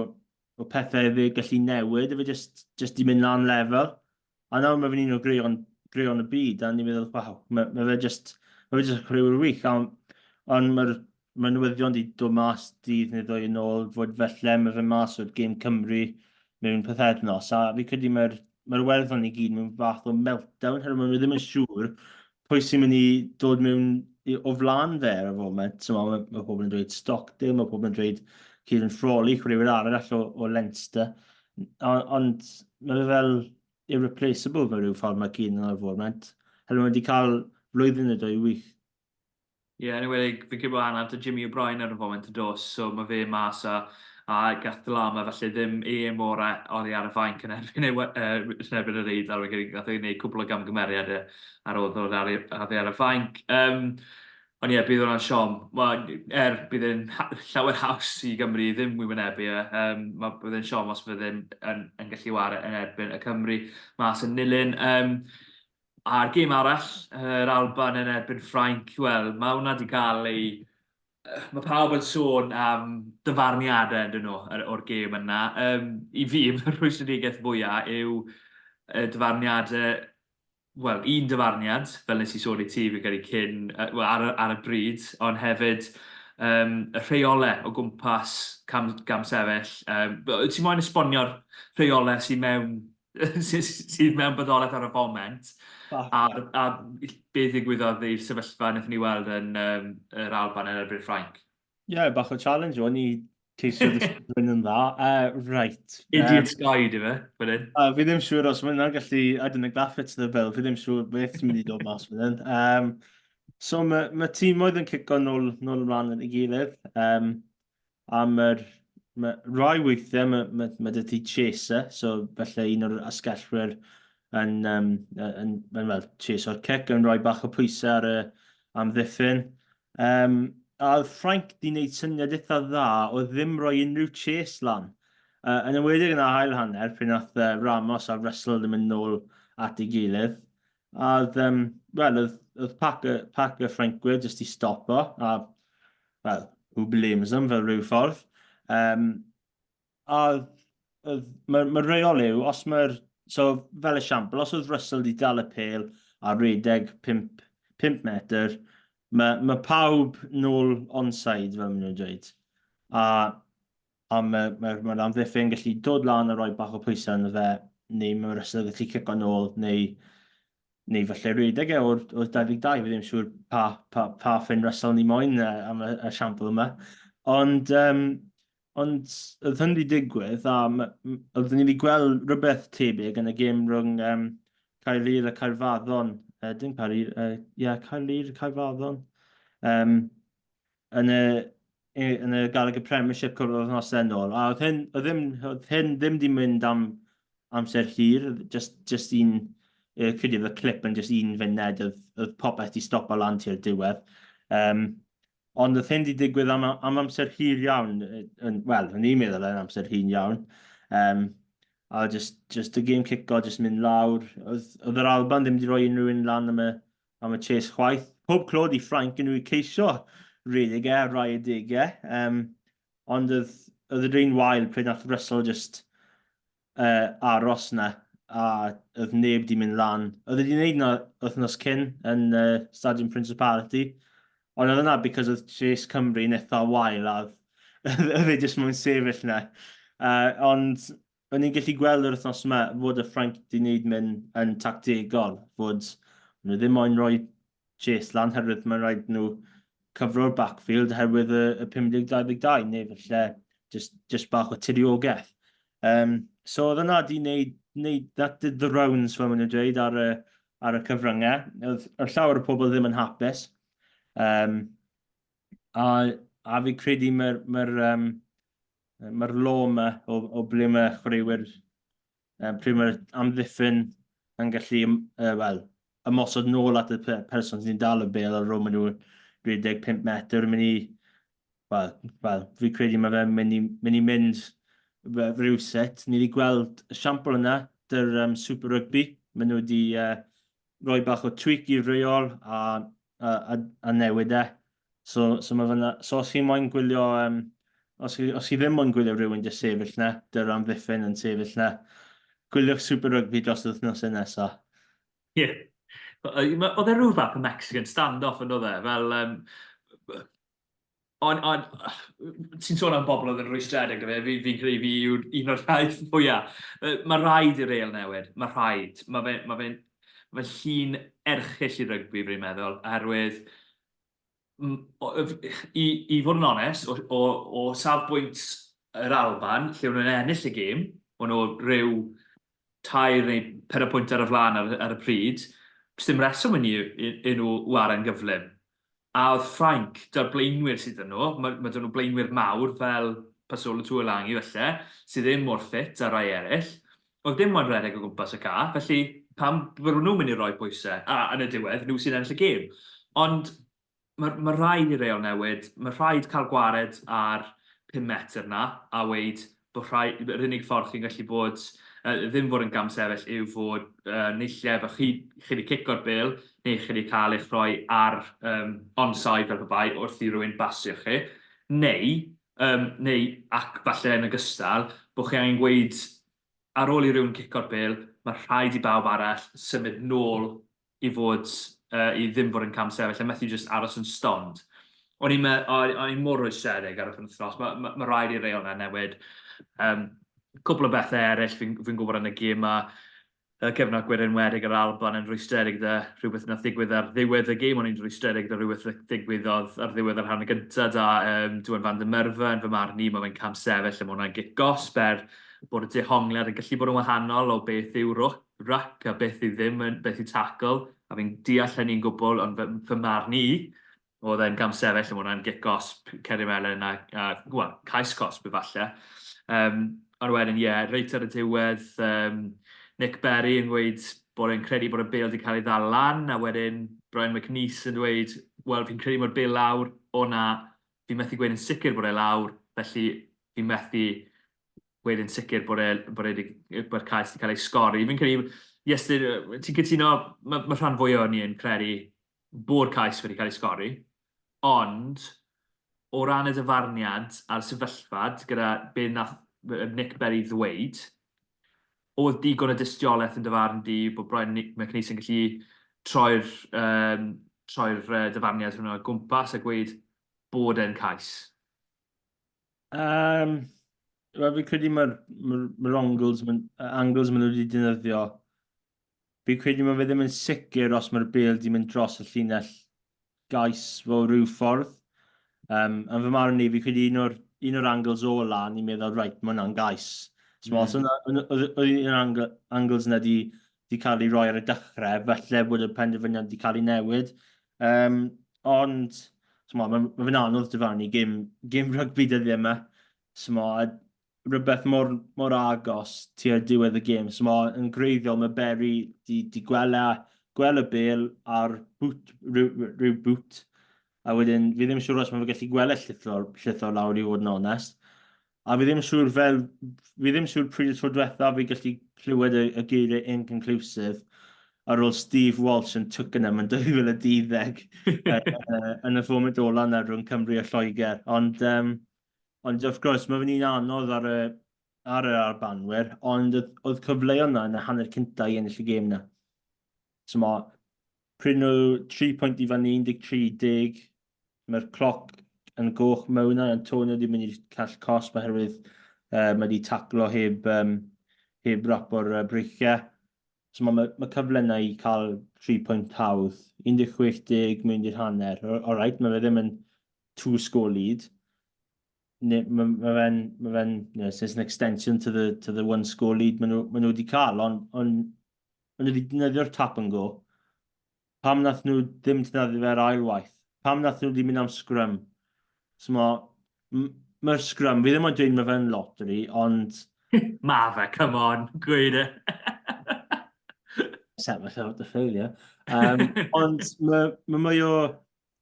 o pethau fe gallu newid, oedd fe just, just di mynd lan lefel. A nawr mae fe'n un o greuon, greuon y byd, a ni'n meddwl, waw, mae, mae fe just, mae fe just yn chwaraewr wych. A, ond mae'r mae newyddion wedi dod mas dydd neu ddwy yn ôl fod felly mae fe mas o'r gêm Cymru mewn pythefnos, a fi credu mae'r mae'r Iwerddon i gyd mewn fath o meltdown, herwydd maen nhw ddim yn siŵr pwy sy'n mynd i dod mewn o flaen fe ar y foment. So, mae, mae pobl yn dweud Stockdale, mae pobl yn dweud Kieran Frawley, chwaraewyr arall o, o Leinster. Ond mae fe fel irreplaceable mewn rhyw ffordd mae Kieran ar y foment. Herwydd mae wedi cael flwyddyn neu dwy wych. Ie, yeah, yn enwedig, fi'n credu bod anaf 'da Jimmy O'Brien ar y foment yn dos, so mae fe mas a, a gath Lama falle ddim e mor oddi ar y fainc yn erbyn, ei, uh, yn erbyn yr Eidal, fi'n credu gath ei wneud cwbl o gamgymeriadau ar ôl ddod ar, oddi ar y fainc. Um, ond ie, bydd hwnna'n siom. Wel, er bydd e'n llawer haws i Gymru ddim wynebu e, um, mae bydd e'n siom os bydd e'n yn, yn gallu ware yn erbyn y Cymru mas yn Nilyn. Um, A'r gêm arall, yr Alban yn erbyn Ffrainc, wel, mae hwnna wedi cael ei... Mae pawb yn sôn am dyfarniadau yn dyn nhw o'r gêm yna. Um, I fi, mae'r rhwystredigaeth fwyaf yw y dyfarniadau, wel, un dyfarniad, fel nes i sôn i ti, fi'n credu cyn, well, ar, ar y bryd, ond hefyd um, y rheolau o gwmpas cam, gam sefyll. Um, ti'n moyn esbonio'r rheolau sy'n mewn sydd mewn bodolaeth ar y foment, a, a beth ddigwyddodd i'r sefyllfa wnaethon ni weld yn um, yr Alban yn erbyn Ffrainc. Ie, yeah, bach o challenge o'n i ceisio ddisgwyl yn dda. Right. Idiot's um, guide, ife, fan hyn. Fi ddim siŵr os mae hwnna'n gallu, I don't think that fits the bill, fi ddim siŵr beth sy'n mynd i dod mas fan hyn. Um, so mae ma tîmoedd yn cico nôl, nôl ymlaen yn ei gilydd. Um, A mae'r... Mae rai weithiau mae, mae, mae 'da ti chaser, so felly un o'r asgellwyr yn, um, yn, yn, well, chaseo'r cic, yn rhoi bach o pwysau ar y amddiffyn. Um, a oedd Ffrainc di wneud syniad eitha dda o ddim rhoi unrhyw chase lan. Uh, yn enwedig yn y ail hanner, pryd nath uh, Ramos a Russell ddim yn nôl at ei gilydd. A oedd, um, well, oedd, oedd pac y, pac y Ffrancwyr jyst i stopo, a well, who blames them fel rhyw ffordd. Um, a mae'r ma reol yw, os mae'r, so fel esiampl, os oedd Russell wedi dal y pel a redeg 5, 5 metr, mae, mae pawb nôl onside, fel maen nhw'n dweud. A a mae'r mae, mae amddiffyn gallu dod lan a rhoi bach o pwysau arno fe, neu mae Russell gallu cico nôl, neu, neu falle rhedeg e o'r, o'r 22, fi ddim siŵr pa, pa, pa Finn Russell ni moyn am y, y siampl yma. Ond, um, ond oedd hyn wedi digwydd, a oeddwn ni wedi gweld rhywbeth tebyg yn y gêm rhwng um, Caerlŷr a Caerfaddon. Uh, dim Caerlŷr, uh, yeah, Caerlŷr a Caerfaddon. Um, yn y yn y Gallagher Premiership cwpl o wythnosau yn ôl. A oedd hyn, oedd ddim, oedd hyn ddim di mynd am amser hir, just, just un, credu oedd y clip yn just un funed, oedd, oedd popeth di stopo lan tua'r diwedd. Um, ond oedd hyn di digwydd am, am amser hir iawn, yn, wel, o'n i'n meddwl yn amser hir iawn. Um, a just, just y game cico, just mynd lawr. Oedd, oedd yr Alban ddim wedi rhoi unrhyw un lan am y, am y chase chwaith. Pob clod i Ffrainc yn nhw ceisio rhedeg e ar rai adegau. Um, ond oedd, oedd yr un wael pryd nath Russell just uh, aros na a oedd neb di mynd lan. Oedd wedi gwneud na wythnos cyn yn uh, Stadium Principality. Ond oedd yna because oedd Chase Cymru yn eitha wael a oedd e just mwyn sefyll na. Uh, ond O'n i'n gallu gweld yr wythnos yma fod y Ffrainc 'di wneud mynd yn tactegol, fod nhw ddim moyn rhoi chase lan herwydd mae'n rhaid nhw cyfro'r backfield oherwydd y, y 50-22 neu falle just, just bach o tiriogaeth. Um, so oedd yna di wneud, wneud, that did the rounds fel maen nhw'n dweud ar y, ar y cyfryngau. Oedd, oedd llawer o pobl ddim yn hapus. Um, a, a fi credu mae'r mae um, Mae'r law yma o, o ble mae chwaraewyr, um, pryd mae'r amddiffyn yn gallu, uh, wel, ymosod nôl at y person sy'n dal y bel ar ôl maen nhw 35 metr, yn mynd i Wel, well, fi credu mae fe'n mynd i mynd, i mynd rhywsut. Ni wedi gweld esiampl yna dy'r um, Super Rugby. Maen nhw wedi rhoi bach o tweak i'r reol a, a, a, a newid e. So, so, mae fyna, so os chi'n moyn gwylio, um, os, chi, os chi ddim moyn gwylio rhywun jyst sefyll na, dy'r amddiffyn yn sefyll na, gwyliwch Super Rugby dros yr wythnosau nesaf. Ie. Yeah. Oedd e rhyw fath o Mexican stand-off yn oedd e, fel... Um, Ond, on, ti'n sôn am bobl oedd yn rwystredig 'da fe, fi'n fi credu fi yw'r un o'r rhai fwyaf. Mae rhaid i'r reol newid, mae rhaid. Mae fe'n ma fe, ma fe llun erchyll i rygbi, fi'n meddwl, oherwydd i, i fod yn onest, o, o, o safbwynt yr Alban, lle o'n nhw'n ennill y gêm, o'n nhw rhyw tair neu pedair pwynt ar y flaen ar, ar y pryd, dim reswm i ni i, i nhw ware'n gyflym. A oedd Ffrainc, 'da'r blaenwyr sydd 'da nhw, ma' ma' 'da nhw blaenwyr mawr fel Posolo Tuilagi falle, sydd ddim mor ffit â rai eraill, oedd dim moyn rhedeg o gwmpas y ca, felly pam bydden nhw'n mynd i roi pwysau? A yn y diwedd, nhw sy'n ennill y gêm. Ond mae ma' rhaid i reol newid, mae rhaid cael gwared ar 5 metr 'na a weud bod rhai-, yr unig ffordd chi'n gallu bod, yy, ddim fod yn gamsefyll yw fod uh, naill efo chi, chi wedi cico'r bêl neu chi wedi cael eich rhoi ar um, onside fel pe bai wrth i rywun basio chi, neu, um, neu ac falle yn ogystal, bod chi angen gweud ar ôl i rywun cico'r bêl, mae rhaid i bawb arall symud nôl i fod, uh, i ddim fod yn camsefyll a methu jyst aros yn stond. O'n i'n o'n i'n mor rwystredig ar y penwythnos, mae ma, ma rhaid i'r reol 'na newid. Um, cwpl o bethau eraill fi'n fi gwybod yn y gêm ma, y cefnogwyr enwedig yr Alban yn rwystredig gyda rhywbeth nath ddigwydd ar ddiwedd y gêm, o'n i'n rwystredig gyda rhywbeth nath ddigwyddodd ar ddiwedd yr hanner gyntaf da um, Duan van der Merwe yn fy marn i, mae fe'n camsefyll a mae hwnna'n gic gosb er bod y dehongliad yn gallu bod yn wahanol o beth yw ruck a beth yw ddim yn, beth yw tackle, a fi'n deall hynny'n gwbl, ond fy, fy marn i, oedd e'n gamsefyll, a ma' hwnna'n gic gosb, Ceri Melyn a, a well, cais cosb efallai. Um, ond wedyn, ie, yeah, reit ar y diwedd, um, Nick Berry yn dweud bod e'n credu bod y bêl wedi cael ei ddal lan, a wedyn Brian McNeice yn dweud, wel, fi'n credu bod bêl lawr, o na, fi'n methu gweud yn sicr bod e lawr, felly fi'n methu gweud yn sicr bod e, bod e 'di, bod cais wedi cael ei sgori. Fi'n credu, Iestyn, ti'n cytuno, mae, mae rhan fwyaf o ni yn credu bod cais wedi cael ei sgori, ond o ran y dyfarniad a'r sefyllfa gyda be nath Nick Berry ddweud, oedd digon o dystiolaeth yn dyfarn di bod Brian McNeice yn gallu troi'r um, troi'r dyfarniad hwnnw o gwmpas a gweud bod e'n cais? Um, Wel, fi'n credu mae'r ma, ma angles, ma, angles maen nhw wedi defnyddio. Fi'n credu mae fe ddim yn sicr os mae'r bêl wedi mynd dros y llinell gais fo rhyw ffordd. Um, yn fy marn i, fi'n credu un o'r, un o'r angles ola, ni'n meddwl, reit, mae hwnna'n gais. So, os oedd un o'r angle, angles yna di, di cael ei roi ar y dechrau, falle bod y penderfyniad wedi cael ei newid. Um, ond, mae ma, ma fe'n anodd dyfarnu gêm, gêm rygbi dyddiau yma. So, ma, rhywbeth mor, mor agos tua'r diwedd y gêm. So, ma, yn greiddiol, mae Berry di, di gweld, gweld y bêl ar boot, rhyw, rhyw boot. A wedyn, fi ddim yn siŵr os mae fe gallu gweld y llithro, llithro lawr i fod yn onest. A fi ddim yn siŵr fel, fi ddim yn siŵr pryd y tro diwethaf fi gallu clywed y, y geiriau inconclusive ar ôl Steve Walsh yn Twickenham yn 2012 yn y foment ola yna rhwng Cymru a Lloegr. Ond, um, ond of course, mae fe'n un anodd ar y, ar yr Albanwyr, ond oedd, oedd cyfleoedd yna yn y hanner cyntaf i ennill y gêm yna. So mae pryd nhw 3 pwynt i fyny 13-10, mae'r cloc yn goch mewn yna, Antonio wedi mynd i'r call cosb oherwydd uh, mae wedi taclo heb, um, heb rap o'r uh, breichiau. So mae, mae, mae cyfle yna i cael 3 pwynt hawdd. 16-10 mynd i'r hanner. All right, mae fe ddim yn two score lead. Mae ma fe'n, ma fe'n, you know, it's an extension to the, to the one score lead maen nhw, ma nhw wedi cael, ond on, maen nhw wedi defnyddio'r tap and go. Pam nath nhw ddim defnyddio fe'r ail waith? Pam nath nhw wedi mynd am scrum? So mae'r ma scrum, fi ddim yn dweud mae fe'n lottery, ond... Ma fe, come on, gweud e. Set myself up to failure. Um, ond mae ma mwy o...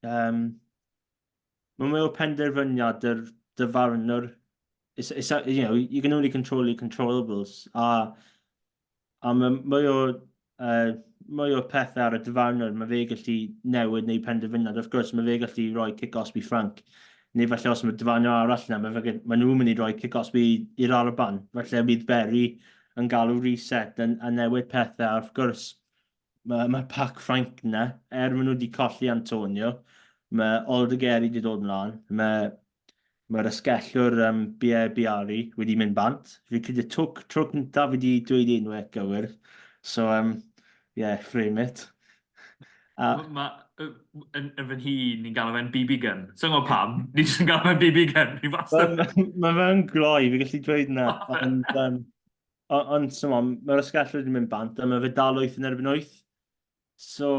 Um, Mae mwy o penderfyniad yr dyfarnwr. It's, it's, you know, you can only control your controllables. A, a mae mwy o, uh, mwy o pethau ar y dyfarnwr, mae fe gallu newid neu penderfyniad. Of course, mae fe gallu rhoi cic osb i Ffranc. Neu falle os mae dyfarnwr arall yna, mae, fe, mae nhw'n mynd i roi cic osb i'r Alban. Falle bydd Berry yn galw reset a, a newid pethau. A of course, Mae, mae pac Ffrainc yna, er maen nhw wedi colli Antonio, mae Aldegheri wedi dod mlaen, mae mae'r asgellwr um, Pierre Biari wedi mynd bant. Fi credu tro, tro cyntaf fi wedi dweud enw e gywir. So, um, yeah, frame it. A... Ma, yn, yn fy nhŷ, ni'n galw fe'n BB gun. Sa'n gwybod pam, ni jyst yn galw fe'n BB gun. Mae ma fe'n gloi, fi gallu dweud yna. Ond, um, Ond, t'mod, mae'r asgellwr wedi mynd bant a mae fe dal 8 yn erbyn 8. So,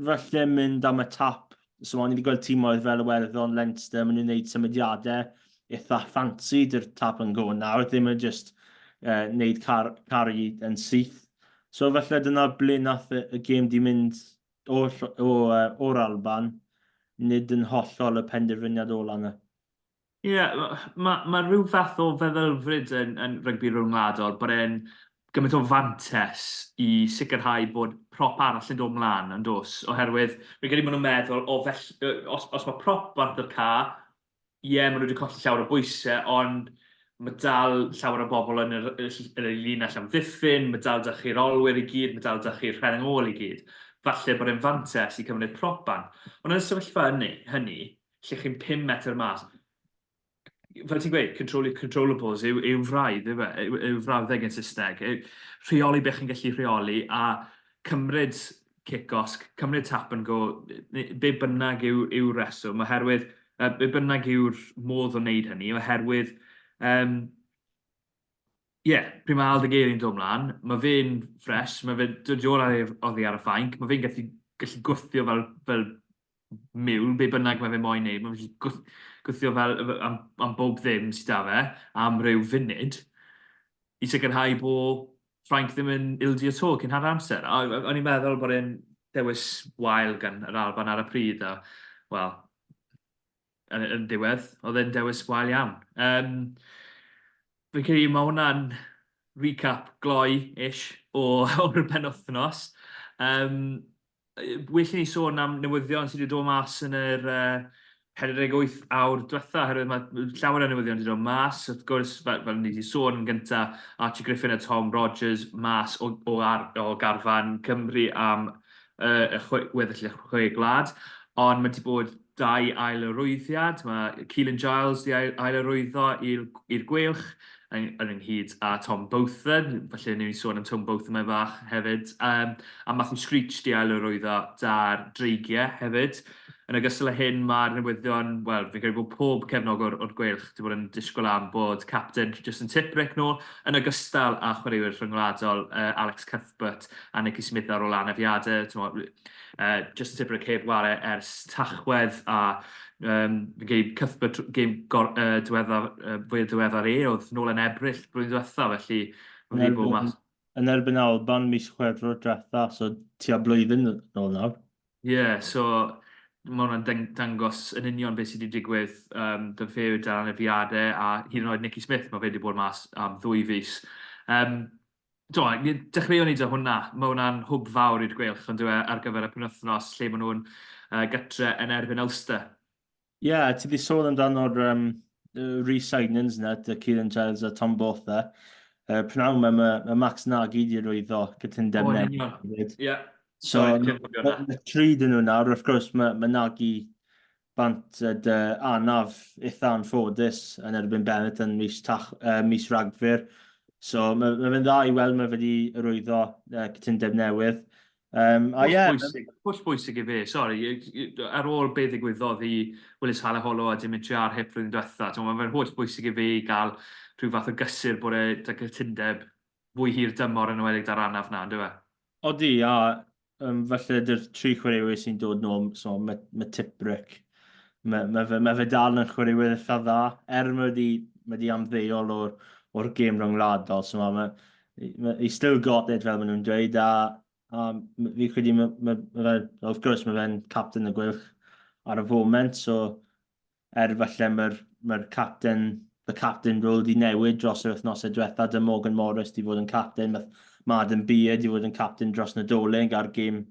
falle mynd am y tap. So, o'n i wedi gweld timoedd fel Iwerddon, Leinster, maen nhw'n gwneud symudiadau eitha ffansi dy'r tap and go nawr, ddim yn just uh, wneud car, carry yn syth. So, falle dyna ble nath y, y gêm di mynd o, o, uh, o'r Alban, nid yn hollol y penderfyniad ola yna. Ie, yeah, mae ma rhyw fath o feddylfryd yn, yn rygbi rhyngwladol bod e'n gymaint o fantes i sicrhau bod prop arall yn dod mlaen, yn dos, oherwydd fi'n credu maen nhw'n meddwl, o fell, os, os mae prop bant o'r ca, ie, yeah, maen nhw wedi colli llawer o bwysau, ond mae dal llawer o bobl yn yr, yn yr linell amddiffyn, mae dal da chi'r olwyr i gyd, mae dal da chi'r rheng ôl i gyd. Falle bod e'n fantes i cymryd prop bant. Ond yn y sefyllfa hynny, hynny lle chi'n 5 metr mas, fel ti'n gweud, control your controllables yw, yw fraidd, yw, e, yw, yw frawddeg yn Saesneg. Rheoli beth chi'n gallu rheoli a cymryd kick-off, cymryd tap and go, be bynnag yw, yw reswm, oherwydd, uh, be bynnag yw'r modd o wneud hynny, oherwydd, um, ie, yeah, pryd mae Aldeguer yn dod mlaen, mae fe'n ffres, mae fe'n dod ar oddi ar y ffainc, mae fe'n gallu, gallu gwthio fel, fel miwl, be bynnag mae fe moyn neud, mae fe gallu gwthio fel am, am bob ddim sydd da fe, am ryw funud, i sicrhau bo Ffrainc ddim yn ildio to cyn hanner amser. A o'n i'n meddwl bod e'n dewis wael gan yr Alban ar y pryd, a, wel, yn, yn diwedd, oedd e'n dewis gwael iawn. Um, fi'n credu mae hwnna'n recap gloi-ish o'r penwthnos. Um, Well i ni sôn am newyddion sydd wedi dod mas yn yr uh, 48 awr diwetha, oherwydd mae llawer o newyddion wedi dod mas. Wrth gwrs, fel, fel ni wedi sôn yn gyntaf, Archie Griffin a Tom Rogers mas o, o, ar, o garfan Cymru am uh, y chwe, weddill y chwe gwlad. Ond mae wedi bod dau ail-arwyddiad. Mae Keelan Giles wedi ail-arwyddo i'r Gweilch yn, yn ynghyd â Tom Botham. Felly ni'n sôn am Tom Botham mae'n fach hefyd. Um, a Matthew Screech wedi ail-arwyddo da'r Dreigiau hefyd. Yn ogystal â hyn, mae'r newyddion, wel, fi'n credu bod pob cefnogwr o'r Gweilch wedi bod yn disgwyl am bod captain Justin Tipuric nôl, yn ogystal â chwaraewyr rhyngwladol uh, Alex Cuthbert a Nicky Smith ar ôl anafiadau. Uh, Justin Tipuric heb ware ers Tachwedd a um, fi'n credu Cuthbert gêm gor, uh, diweddar, uh, fwyaf diweddar e oedd nôl yn Ebrill blwyddyn diwetha, felly mae'n wedi bod mas. Yn erbyn Alban mis Chwefror diwetha, so tua blwyddyn nôl nawr. Ie, yeah, so mae hwnna'n dangos yn union beth sydd wedi digwydd um, dy fe dan anafiadau a hyd yn oed Nicky Smith, mae fe wedi bod mas am ddwy fis. Um, Do, dechreuon ni 'da hwnna. Mae hwnna'n hwb fawr i'r Gweilch, ond dyw e, ar gyfer y penwythnos lle maen nhw'n uh, gytre yn erbyn Ulster. Ie, yeah, ti wedi sôn amdano'r um, re-signings yna, dy Kieran Giles a Tom Botha. Uh, Pnawn yma, mae, mae Max Nagy wedi rwyddo cytundeb oh, newydd. Ie. So, mae tri dyn nhw nawr, of course, mae, mae Nagy bant dy anaf eitha anffodus yn erbyn Benetton mis, tach, uh, mis Rhagfyr. So mae, mae fe'n dda i weld mae wedi arwyddo uh, cytundeb newydd. Um, a ie... Yeah, holl bwysig i fe, sori, ar ôl be ddigwyddodd i Willis Halaholo a Dimitri Arhip flwyddyn diwetha, mae fe'n holl bwysig i fe i gael rhyw fath o gysur bod e 'da cytundeb fwy hir dymor yn enwedig 'da'r anaf 'na, on'd yw e? Odi, a um, falle dy'r tri chwaraewyr sy'n dod nôl, so mae, mae Tipuric, mae, mae, fe, mae fe dal yn chwaraewyr eitha dda, er mae wedi, mae wedi amddeol o'r, or gêm rhyngwladol, so mae, mae, mae, he still got it, fel maen nhw'n dweud, a, a fi credu, mae, mae, mae fe, of course, mae fe'n captain y Gweilch ar y foment, so. Er falle mae'r mae captain, the captain role di newid dros yr wythnosau diwetha, dy Morgan Morris di fod yn captain, mae ma Adam Beard di fod yn captain dros Nadolig a'r gêm,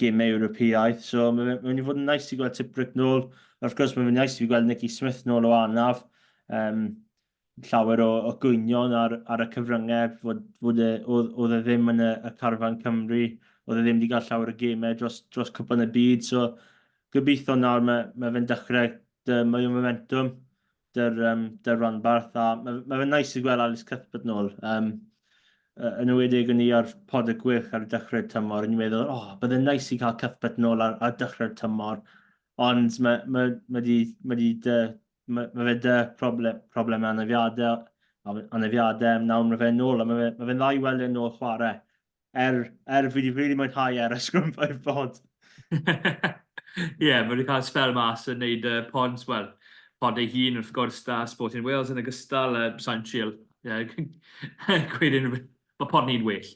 gemau Ewropeaidd. So mae'n ma mynd i fod yn nice i gweld Tipuric nôl. Wrth gwrs, mae'n nice i gweld Nicky Smith nôl o anaf. Um, llawer o, o gwynion ar, ar y cyfryngau fod, fod e, oedd, oedd e ddim yn y, y carfan Cymru, oedd e ddim wedi cael llawer o gemau dros, dros cwpan y byd, so gobeithio nawr mae, mae fe'n dechrau dy mwy o momentum dy'r, um, dy'r ranbarth, a mae, mae fe'n nice i gweld Alice Cuthbert nôl. Um, yn enwedig o'n i ar pod y gwych ar dechrau'r tymor, o'n i'n meddwl, oh, byddai'n nice i cael Cuthbert nôl ar, ar dechrau'r tymor, ond mae, mae, mae di, mae di dy, Mae, mae fe dy problem, problemau anafiadau, anafiadau, nawr mae fe'n nôl, a mae fe'n mae fe dda i weld e'n nôl chwarae. Er, er fi wedi really mwynhau e ar y Scrum 5 pod. Ie, yeah, mae wedi cael spel mas yn neud uh, pods, wel, pod ei hun wrth gwrs da Sporting Wales yn ogystal, uh, sa'n trial, yeah, gweud unrhyw mae pod ni'n well.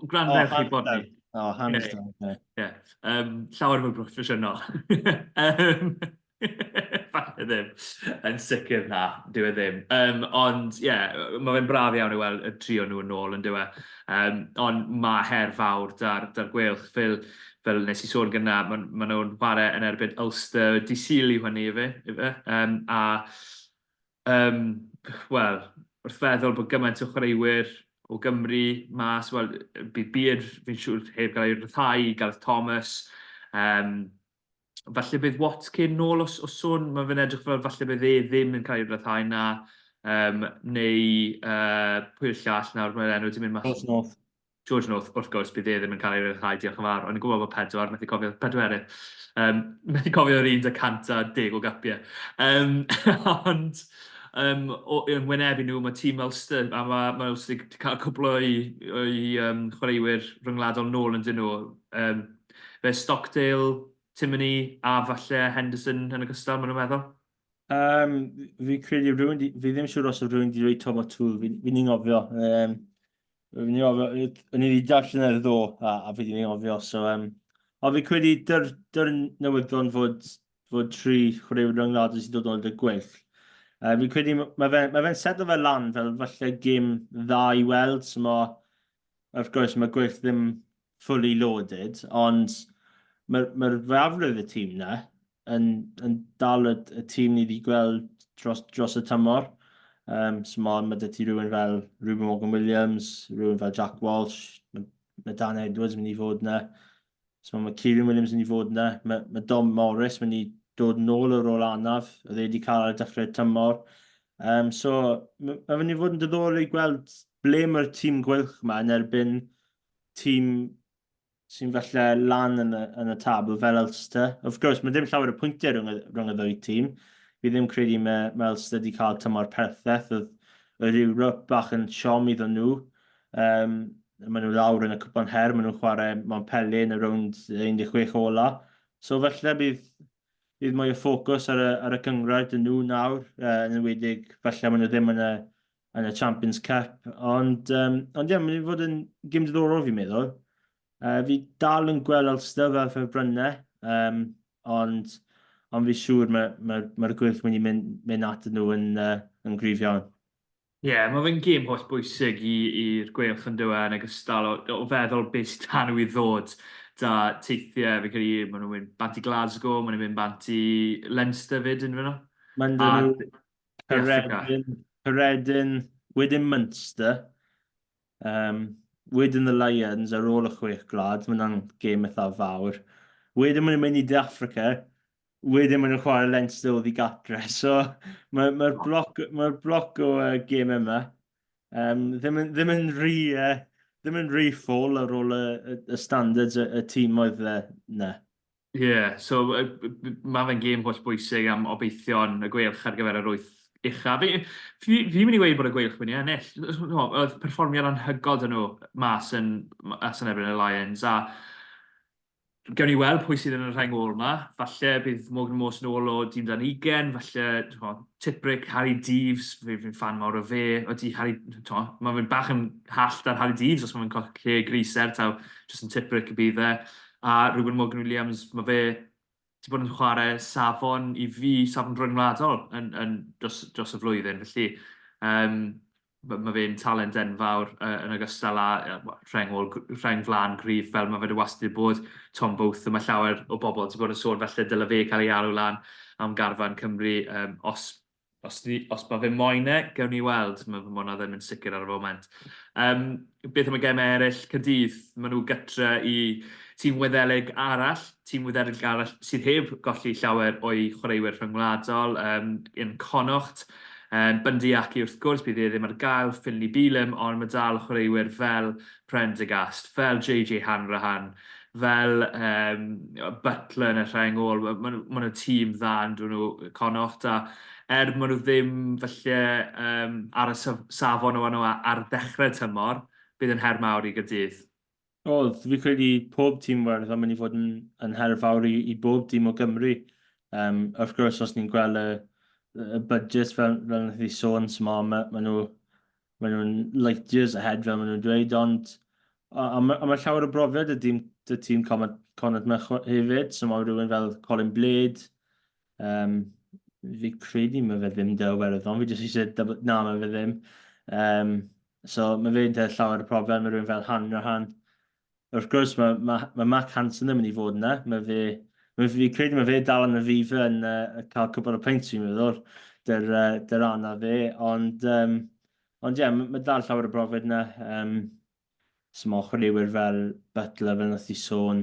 Gwrandewch oh, i bod ni. Oh, hands yeah. down. Yeah. yeah. Um, llawer mwy proffesiynol. um, falle ddim. Yn sicr na, dyw e ddim. Um, ond, ie, yeah, mae fe'n braf iawn i weld y trio nhw yn ôl yn dyw e. Um, ond mae her fawr da'r, da gweilch. Fel, fel nes i sôn gyna, maen ma nhw'n chwarae yn erbyn Ulster, di Sul yw hynny ife. ife? Um, a Um, Wel, wrth feddwl bod gymaint o chwaraewyr o Gymru mas, wel, bydd Beard, fi'n siŵr, heb gael ei ryddhau, Gareth Thomas. Um, falle bydd Watkin nôl os, os sôn, mae fe'n edrych fel falle bydd e ddim yn cael ei ryddhau na. Um, neu uh, pwy yw'r llall nawr, mae'r enw wedi mynd mas. George North. George North, wrth gwrs, bydd e ddim yn cael ei ryddhau, diolch yn fawr. O'n i'n gwybod bod pedwar, methu cofio pedwerydd. Um, methu cofio'r un da 110 o gapiau. Um, ond um, o, yn wynebu nhw, mae tîm Ulster, a mae, mae Ulster wedi cael cwbl o'i, o'i um, chwaraewyr rhyngwladol nôl yn dyn nhw. Um, fe Stockdale, Timoney a falle Henderson yn ogystal, maen nhw'n meddwl. Um, fi credu rhywun, fi ddim siŵr os oedd rhywun wedi rhoi Tom O'Toole, fi, fi'n ngofio. Um, fi'n ngofio, o'n i wedi darllen ar ddo, a, a fi wedi ngofio, so... Um, ond fi credu dy'r, dyr newyddion fod, fod tri chwaraewyr rhyngwladol sy'n dod nôl i'r gweill. Uh, fi'n credu mae fe'n ma fe setlo fe lan fel falle gêm dda i weld, so mae, wrth gwrs mae gweill ddim fully loaded, ond mae'r mae fwyafrif y tîm na yn, yn dal y, y tîm ni wedi gweld dros, dros y tymor. Um, so mae, mae dy ti rhywun fel Ruben Morgan Williams, rhywun fel Jack Walsh, mae, mae Dan Edwards mynd i fod yna. So mae Kieran Williams mynd i fod yna. Mae, mae Dom Morris mynd i dod nôl o'r ôl anaf, oedd e wedi cael ar y dechrau'r tymor. Um, so, mae mynd i fod yn diddorol i gweld ble mae'r tîm gweilch yma yn erbyn tîm sy'n falle lan yn y, yn y tabl fel Ulster. Of course, mae dim llawer o pwyntiau rhwng y, rhwng y ddwy tîm. Fi ddim credu mae, mae Ulster wedi cael tymor perffaith. Oedd yr Ewrop bach yn siom iddyn nhw. Um, maen nhw lawr yn y cwpan her, maen nhw'n chwarae Montpellier yn y rownd 16 ola. So falle bydd, bydd mwy o ffocws ar y, ar y cynghrair dyn nhw nawr, uh, yn enwedig falle maen nhw ddim yn y, yn y Champions Cup. Ond, um, ond ie, yeah, mae'n mynd i fod yn gym diddorol fi'n meddwl. Uh, fi dal yn gweld Ulster fel ffefrynnau, um, ond, ond fi siŵr mae'r mae, mae, mae gwyll mynd i mynd, mynd at nhw yn, uh, yn gryf iawn. Ie, yeah, mae fe'n gêm holl bwysig i'r Gweilch yn dywe yn ogystal o, o feddwl beth sydd dan nhw i ddod da teithiau. Fi'n credu maen nhw'n mynd bant i Glasgow, maen nhw'n mynd bant i Leinster fyd, yn nhw. Maen nhw Caeredin, Caeredin, wedyn Munster, um, wedyn the Lions ar ôl y chwech gwlad, mae hwnna'n gêm eitha fawr. Wedyn maen nhw'n mynd i De Africa, wedyn maen nhw'n chwarae Leinster oddi gatre. So mae'r mae bloc, mae bloc o uh, gêm yma um, ddim, yn, ddim yn rhy, uh, ddim yn rhy ffôl ar ôl y, y, y standards y, y tîm oedd uh, na. Ie, yeah, so mae fe'n gêm holl bwysig am obeithion y Gweilch ar gyfer yr wyth ucha. Fi, fi, fi'n mynd i weud bod y Gweilch mynd i ennill. Oedd perfformiad anhygoel dyn nhw mas yn, mas yn erbyn y Lions, a gawn ni weld pwy sydd yn y rheng ôl yma. Falle bydd Morgan Morse nôl o dîm dan ugen, falle Tipuric, Harri Deaves, fi'n fi fan mawr o fe, ydy Harri, mae fe'n bach yn hallt ar Harri Deaves os mae'n colli lle Greaser, taw jyst yn Tipuric y bydd e. A Reuben Morgan Williams, mae fe... Wedi bod yn chwarae safon i fi, safon rhyngwladol yn, yn dros, dros y flwyddyn. Felly, um, mae ma fe'n talent enfawr uh, yn ogystal â uh, rheng, ôl, rheng flan gryf fel mae fe wedi wastad wedi bod. Tom Booth, mae llawer o bobl wedi bod yn sôn felly dyle fe cael ei alw lan am garfan Cymru um, os Os, ni, os mae fe moyn e, gewn ni weld. Mae ma hwnna ddim yn sicr ar y foment. Um, beth am y gemau eraill? Caerdydd, maen nhw gytre i tîm Wyddelig arall, tîm Wyddelig arall sydd heb golli llawer o'i chwaraewyr rhyngwladol um, yn Connacht. Um, Bundy Aki wrth gwrs, bydd e ddim ar gael, Finley Bealham, ond mae dal chwaraewyr fel Prendergast, fel JJ Hanrahan, fel um, Butler yn y rheng ôl, maen nhw, ma nhw tîm dda yn dyn nhw Connacht, a er maen nhw ddim falle um, ar y safon o nhw ar ddechrau tymor, bydd yn her mawr i Gaerdydd. Oedd, fi credu pob tîm werth yn mynd i fod yn, yn her fawr i, i bob tîm o Gymru. Um, wrth gwrs, os ni'n gweld y, y budget fel, fel nath i sôn, so ma, ma nhw maen nhw'n light years ahead fel maen nhw'n dweud, ond a, a, ma, a mae llawer o brofiad y dîm, y tîm Connacht, Connacht yma hefyd, so mae rhywun fel Colin Blade, um, fi credu mae fe ddim dy Iwerddon, fi jyst eisiau double, na mae fe ddim. Um, so mae fe'n dy llawer o brofiad, mae rhywun fel Hanrahan, Wrth gwrs, mae, mae, mae Mac Hansen ddim yn mynd i fod yna. Mae fe, mae fi credu mae fe dal yn y FIFA yn uh, cael cwbl o peint, fi'n meddwl, dy'r, uh, dy'r anna fe. Ond, um, ond ie, yeah, mae, mae dal llawer o brofiad yna. Um, so mae chwaraewyr fel Butler, fel nath i sôn.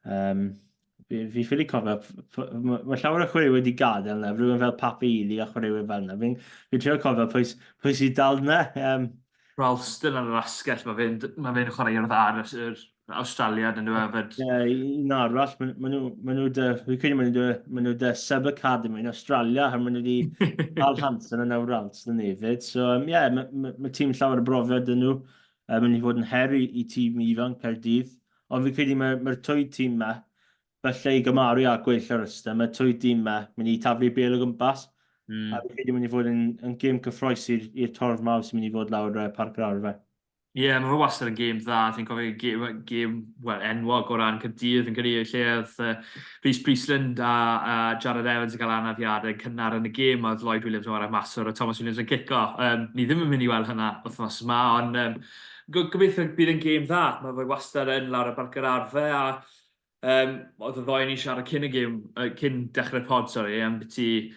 Um, fi, fi ffili cofio, mae, mae llawer o chwaraewyr wedi gadael yna, rhywun fel Pape Ely a chwaraewyr fel yna. Fi'n fi trio cofio pwy, pwy sydd dal yna. Um, Ralston ar yr asgell, mae fe'n ma fe chwarae i'r dda ar yr Awstraliad yn dweud fyd. Ie, un arall, maen ma nhw, ma nhw dy, fi'n credu maen nhw dy, maen nhw dy sub-academy yn Australia, a maen nhw wedi cael Hansen yn awr Ralston hefyd. So, ie, um, yeah, mae ma, ma tîm llawer o brofiad yn nhw. Uh, mynd i fod yn her i, i tîm ifanc Caerdydd. Ond fi'n credu mae'r mae twy tîm ma, falle i gymaru â gweill yr ystod, mae twy dîm ma mynd i taflu bel o gwmpas. A fi'n credu mynd i fod yn, yn gêm cyffroes i'r torf mawr sy'n mynd i fod lawr Parc yr Arfe. Ie, yeah, mae fe wastad yn gêm dda. Fi'n cofio gêm, gêm well, enwog o ran Caerdydd yn credu lle oedd Rhys Priestland a, a Jared Evans yn cael anafiadau cynnar yn y gêm, a oedd Lloyd Williams yn chwarae maswr a Thomas Williams yn cico. Um, ni ddim yn mynd i weld hynna wythnos yma, ond um, gobeithio bydd yn gêm dda. Mae fe wastad yn lawr y Parc yr Arfe a Um, oedd y ddoi ni siarad cyn y gêm, uh, cyn dechrau'r pod, sori, am byti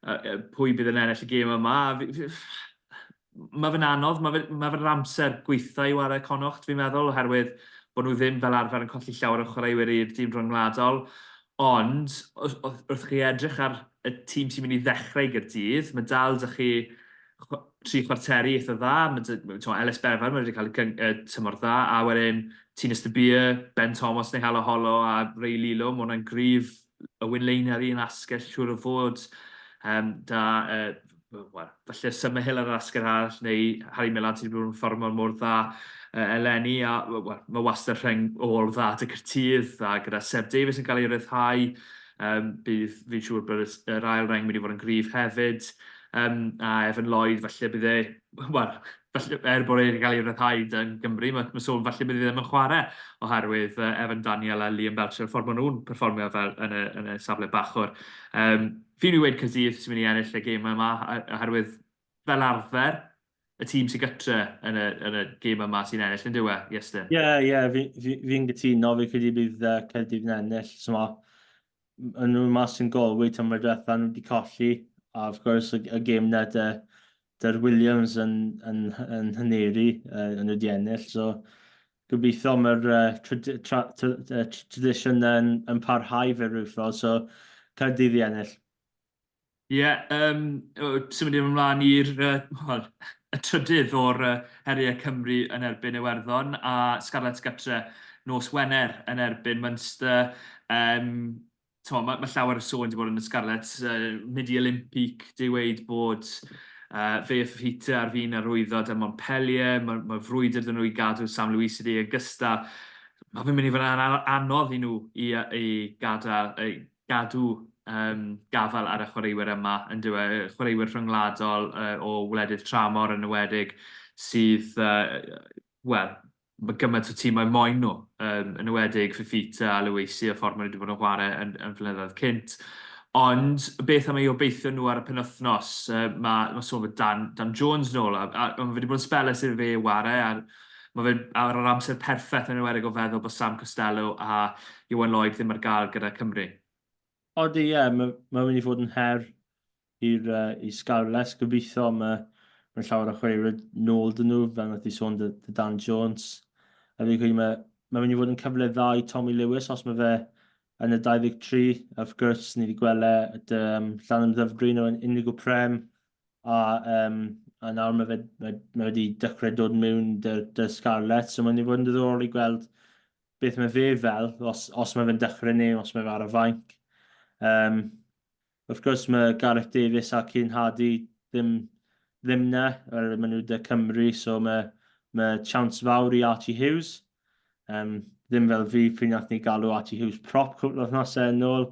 uh, pwy bydd yn ennill y gêm yma. Mae fe'n anodd, mae fe'n ma fe amser gweitha i wario Connacht, fi'n meddwl, oherwydd bod nhw ddim fel arfer yn colli llawer o chwaraewyr i'r dîm rhyngwladol. Ond, wrth chi edrych ar y tîm sy'n mynd i ddechrau i Gaerdydd, mae dal 'da chi tri chwarteri eitha dda, mae Ellis Bevan wedi cael tymor dda, a wedyn Tinus de Beer, Ben Thomas neu Halo Holo a Ray Lilo, mae hwnna'n gryf. Owen Lane ar un asgell, siŵr o fod. Um, da, uh, well, falle Summerhill ar yr asgell arall, neu Harry Millard sydd wedi bod yn fformol mor dda uh, eleni, a well, mae wastad rheng ôl dda dy Caerdydd, a gyda Seb Davies yn cael ei ryddhau, um, bydd fi'n siŵr bod yr ail reng mynd i fod yn gryf hefyd. Um, a Evan Lloyd, falle bydd e, wel, falle, er bod e'n cael ei ryddhau yn Gymru, mae, mae sôn falle bydd e ddim yn chwarae oherwydd uh, Evan Daniel a Liam Belcher, y ffordd maen nhw'n perfformio fel yn y, yn y safle bachwr. Um, fi'n i weud Caerdydd sy'n mynd i ennill y gêm yma, oherwydd fel arfer, y tîm sy'n gytre yn y, yn y gêm yma sy'n ennill, yn dyw e, Iestyn? Ie, yeah, ie, yeah, fi'n fi, fi, fi gytuno, fi'n credu bydd uh, Caerdydd yn ennill. So, ma, Yn nhw mas yn Galway tymor diwetha, nhw wedi colli, a of course y, y gêm na dy, dy'r Williams yn, yn, yn Hyneri, uh, yn nhw wedi ennill, so gobeithio mae'r uh, tra, tra, tra, uh, tradition yn, yn parhau fe rhyw ffordd, so Caerdydd i ennill. Ie, yeah, um, symud ymlaen i'r uh, well, y trydydd o'r uh, heriau Cymru yn erbyn Iwerddon a Scarlets gatre nos Wener yn erbyn Munster. Um, mae, mae llawer o sôn wedi bod yn y Scarlets, uh, mynd i Olympic, di weid bod uh, fe a Fifita ar fin arwyddo da Montpellier, mae, mae frwydr dyn nhw i gadw Sam Louis i ogystal. Mae fe'n mynd i fod yn anodd i nhw i, i gadael, i gadw um, gafael ar y chwaraewyr yma, yn dyw e, chwaraewyr rhyngwladol uh, o wledydd tramor yn ywedig sydd, uh, wel, Mae gymaint o tîmau moyn nhw, um, yn ewedig Fifita a Lewisi a ffordd maen nhw wedi bod yn chwarae yn, yn flynyddoedd cynt. Ond beth am ei obeithio nhw ar y penwythnos? Uh, mae, mae sôn bod Dan, Dan Jones nôl, a, a, a mae wedi bod yn spelus iddo fe ware, a mae fe ar yr amser perffaith yn enwedig o feddwl bod Sam Costello a Iwan Lloyd ddim ar gael gyda Cymru. Odi, ie, yeah, mae, mae mynd i fod yn her i'r uh, i Scarlets. Gobeithio mae, mae llawer o chwaraewyr nôl dyn nhw, fel nath i sôn dy, dy Dan Jones. A fi'n credu mae, mae mynd i fod yn cyfle dda i Tommy Lewis os mae fe yn y 23. Wrth gwrs, ni wedi gweld e at um, Llanymddyfri nhw yn Indigo Prem. A, um, a nawr mae fe, mae, mae wedi dechrau dod mewn dy, dy Scarlets. So mae'n mynd i fod yn diddorol i gweld beth mae fe fel, os, os mae fe'n dechrau neu os mae fe ar y fainc. Um, Wrth gwrs mae Gareth Davies a Kieran Hardy ddim, ddim 'na, oherwydd maen nhw 'da Cymru, so mae, mae chance fawr i Archie Hughes. Um, ddim fel fi, pryd nath ni galw Archie Hughes prop cwpl o wythnosau yn ôl,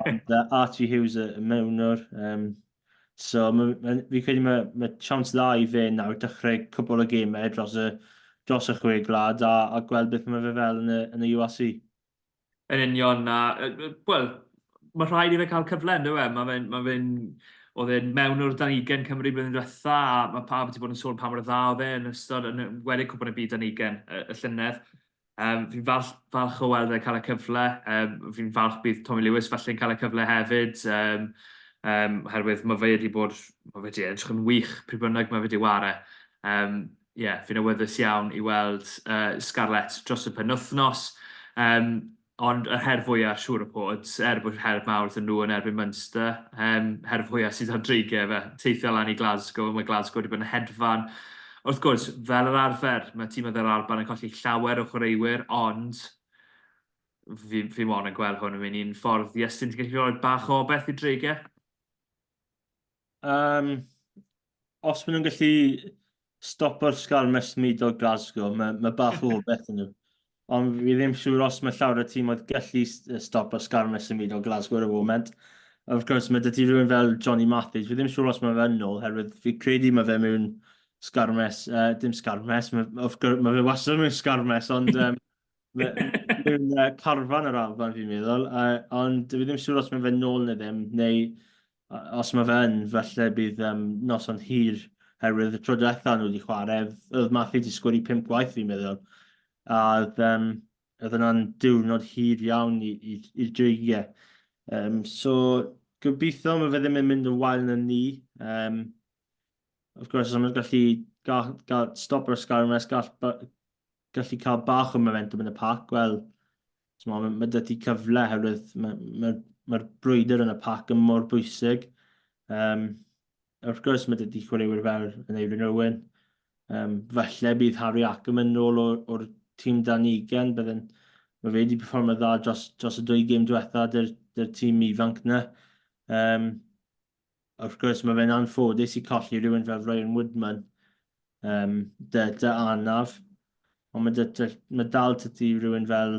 ond uh, Archie Hughes y mewnwr. Um, so ma, ma, fi credu mae, mae chance dda i fe nawr dechrau cwpl o gemau dros y, dros y chwe gwlad a, a gweld beth mae fe fel yn y, yn y URC. Yn union, a wel, mae rhaid i fe cael cyfle, ynddo fe? Mae fe'n... Ma fe oedd e'n mewn o'r dan ugain Cymru blwyddyn diwetha, a mae pawb wedi bod yn sôn pa mor dda oedd e yn ystod, yn wedi Cwpan y Byd dan ugain y, y llynedd. Um, fi'n falch, falch o weld e'n cael y cyfle. Um, fi'n falch bydd Tommy Lewis falle'n cael y cyfle hefyd. Um, um, oherwydd mae fe wedi bod, mae fe wedi edrych yn wych pryd bynnag mae fe wedi ware. Um, ie, fi'n awyddus iawn i weld uh, Scarlets dros y penwythnos. Um, ond yr her fwyaf, siŵr o fod, er bod her mawr iddyn nhw yn erbyn Munster, um, her fwyaf sydd ar dreigiau fe, teithio lan i Glasgow, mae Glasgow wedi bod yn hedfan. Wrth gwrs, fel yr arfer, mae tîm yr Alban yn colli llawer o chwaraewyr, ond fi, fi mond yn gweld hwn yn mynd un ffordd. Iestyn, ti'n gallu rhoi bach o beth i dreigiau? Um, os maen nhw'n gallu stopo'r sgarmes symudol Glasgow, mae, mae bach o beth yn nhw. Ond fi ddim siŵr os mae llawer o tîm oedd gallu stopo'r sgarmes symudol Glasgow ar y foment. Of course, mae dydy rhywun fel Johnny Matthews, fi ddim siŵr os mae fe yn ôl, herwydd fi credu mae fe mewn sgarmes, uh, dim sgarmes, mae, of course, mae fe wastad mewn sgarmes, ond um, mewn uh, carfan yr Alban fi'n meddwl, uh, ond fi ddim siŵr os mae fe nôl neu ddim, neu os mae fe yn, falle bydd um, noson hir herwydd y tro diwetha nhw wedi chwarae, oedd Matthew wedi sgwri pump gwaith fi'n meddwl. A oedd, um, oedd yna'n diwrnod hir iawn i'r dreigiau. Um, so, gobeithio mae fe ddim yn mynd yn wael na ni. Um, of course, os mae'n gallu gael, gael stop o'r sgarmes, gall, gallu cael bach o momentum yn y pac, wel, mae, mae dy ti cyfle herwydd mae'r mae, mae brwydr yn y pac yn mor bwysig. Um, wrth gwrs, mae dy ti chwaraewyr fel yn Eirin Owen. Um, falle bydd Harry Ackerman nôl o'r, or tîm dan ugen, bydden, mae fe wedi performio dda dros, dros y dwy gêm diwetha dy'r, dy'r tîm ifanc na. Um, Wrth gwrs, mae fe'n anffodus i colli rhywun fel Ryan Woodman, um, dy, dy anaf, ond mae, dy, dy, mae dal tydi rhywun fel,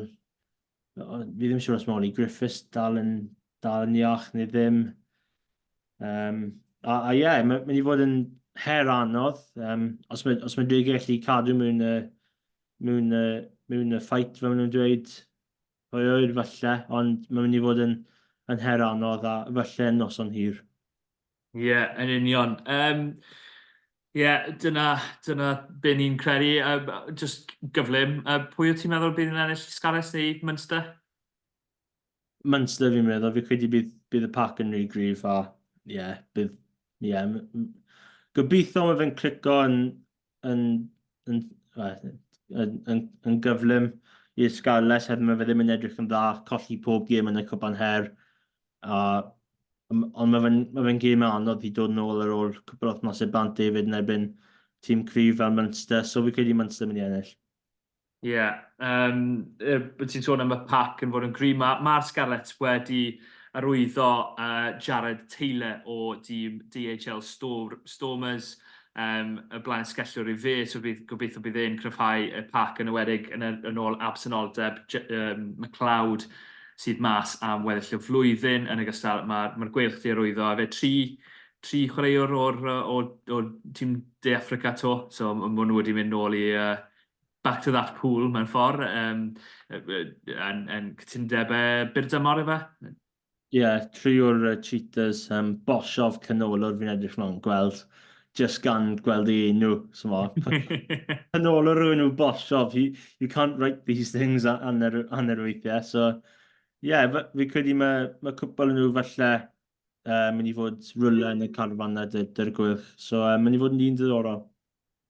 fi ddim siŵr os mae Ollie Griffiths dal yn, dal yn iach neu ddim. Um, a, a ie, yeah, mae'n mynd i fod yn her anodd. Um, os mae, os mae Dreigiau gallu cadw mewn y, mewn y, mewn y fight, fel maen nhw'n dweud, Pwy a ŵyr falle, ond mae'n mynd i fod yn, yn her anodd a falle yn noson hir. Ie, yeah, yn union. Um, Ie, yeah, dyna, dyna be ni'n credu. Um, just gyflym, uh, pwy wyt ti'n meddwl bydd yn ennill Scarlets neu Munster? Munster fi'n meddwl, fi credu bydd, bydd y pac yn rhy gryf a ie, yeah, bydd, ie, yeah, gobeithio mae fe'n clico yn, yn, yn, yn, yn, yn gyflym i'r Scarlets, hefyd mae fe ddim yn edrych yn dda, colli pob gêm yn y Cwpan Her. A, ond mae fe'n ma fe gêm anodd i dod nôl ar ôl cwpl o wythnosau bant David yn erbyn tîm cryf fel Munster, so fi credu Munster mynd i ennill. Ie, yeah, um, ti'n sôn am y pac yn fod yn gryf. Mae'r ma Scarlets wedi arwyddo uh, Jared Taylor o dîm DHL Stormers, um, y blaen sgellwr i fe, so bydd, gobeithio bydd e'n cryfhau y pac yn ewedig yn, yn ôl absenoldeb um, McLeod sydd mas am weddill y flwyddyn. Yn ogystal, mae'r ma Gweilch wedi arwyddo a fe tri, tri chwaraewr o'r, o'r, o'r tîm De Affrica to, so maen nhw wedi mynd nôl i, uh, back to that pool mewn ffordd, um, yn, yn cytundeb byr dymor efe? Ie, yeah, tri o'r uh, Cheetahs, um, Boshoff canolwr fi'n edrych mlaen gweld, just gan gweld ei enw, so mo. Canolwr rhywun nhw Boshoff, you, you can't write these things hanner, hanner weithiau, so ie, yeah, fi credu mae, mae cwpl nhw falle uh, mynd i fod rhywle yn y carfan na dy'r gwych, so uh, mynd i fod yn un diddorol.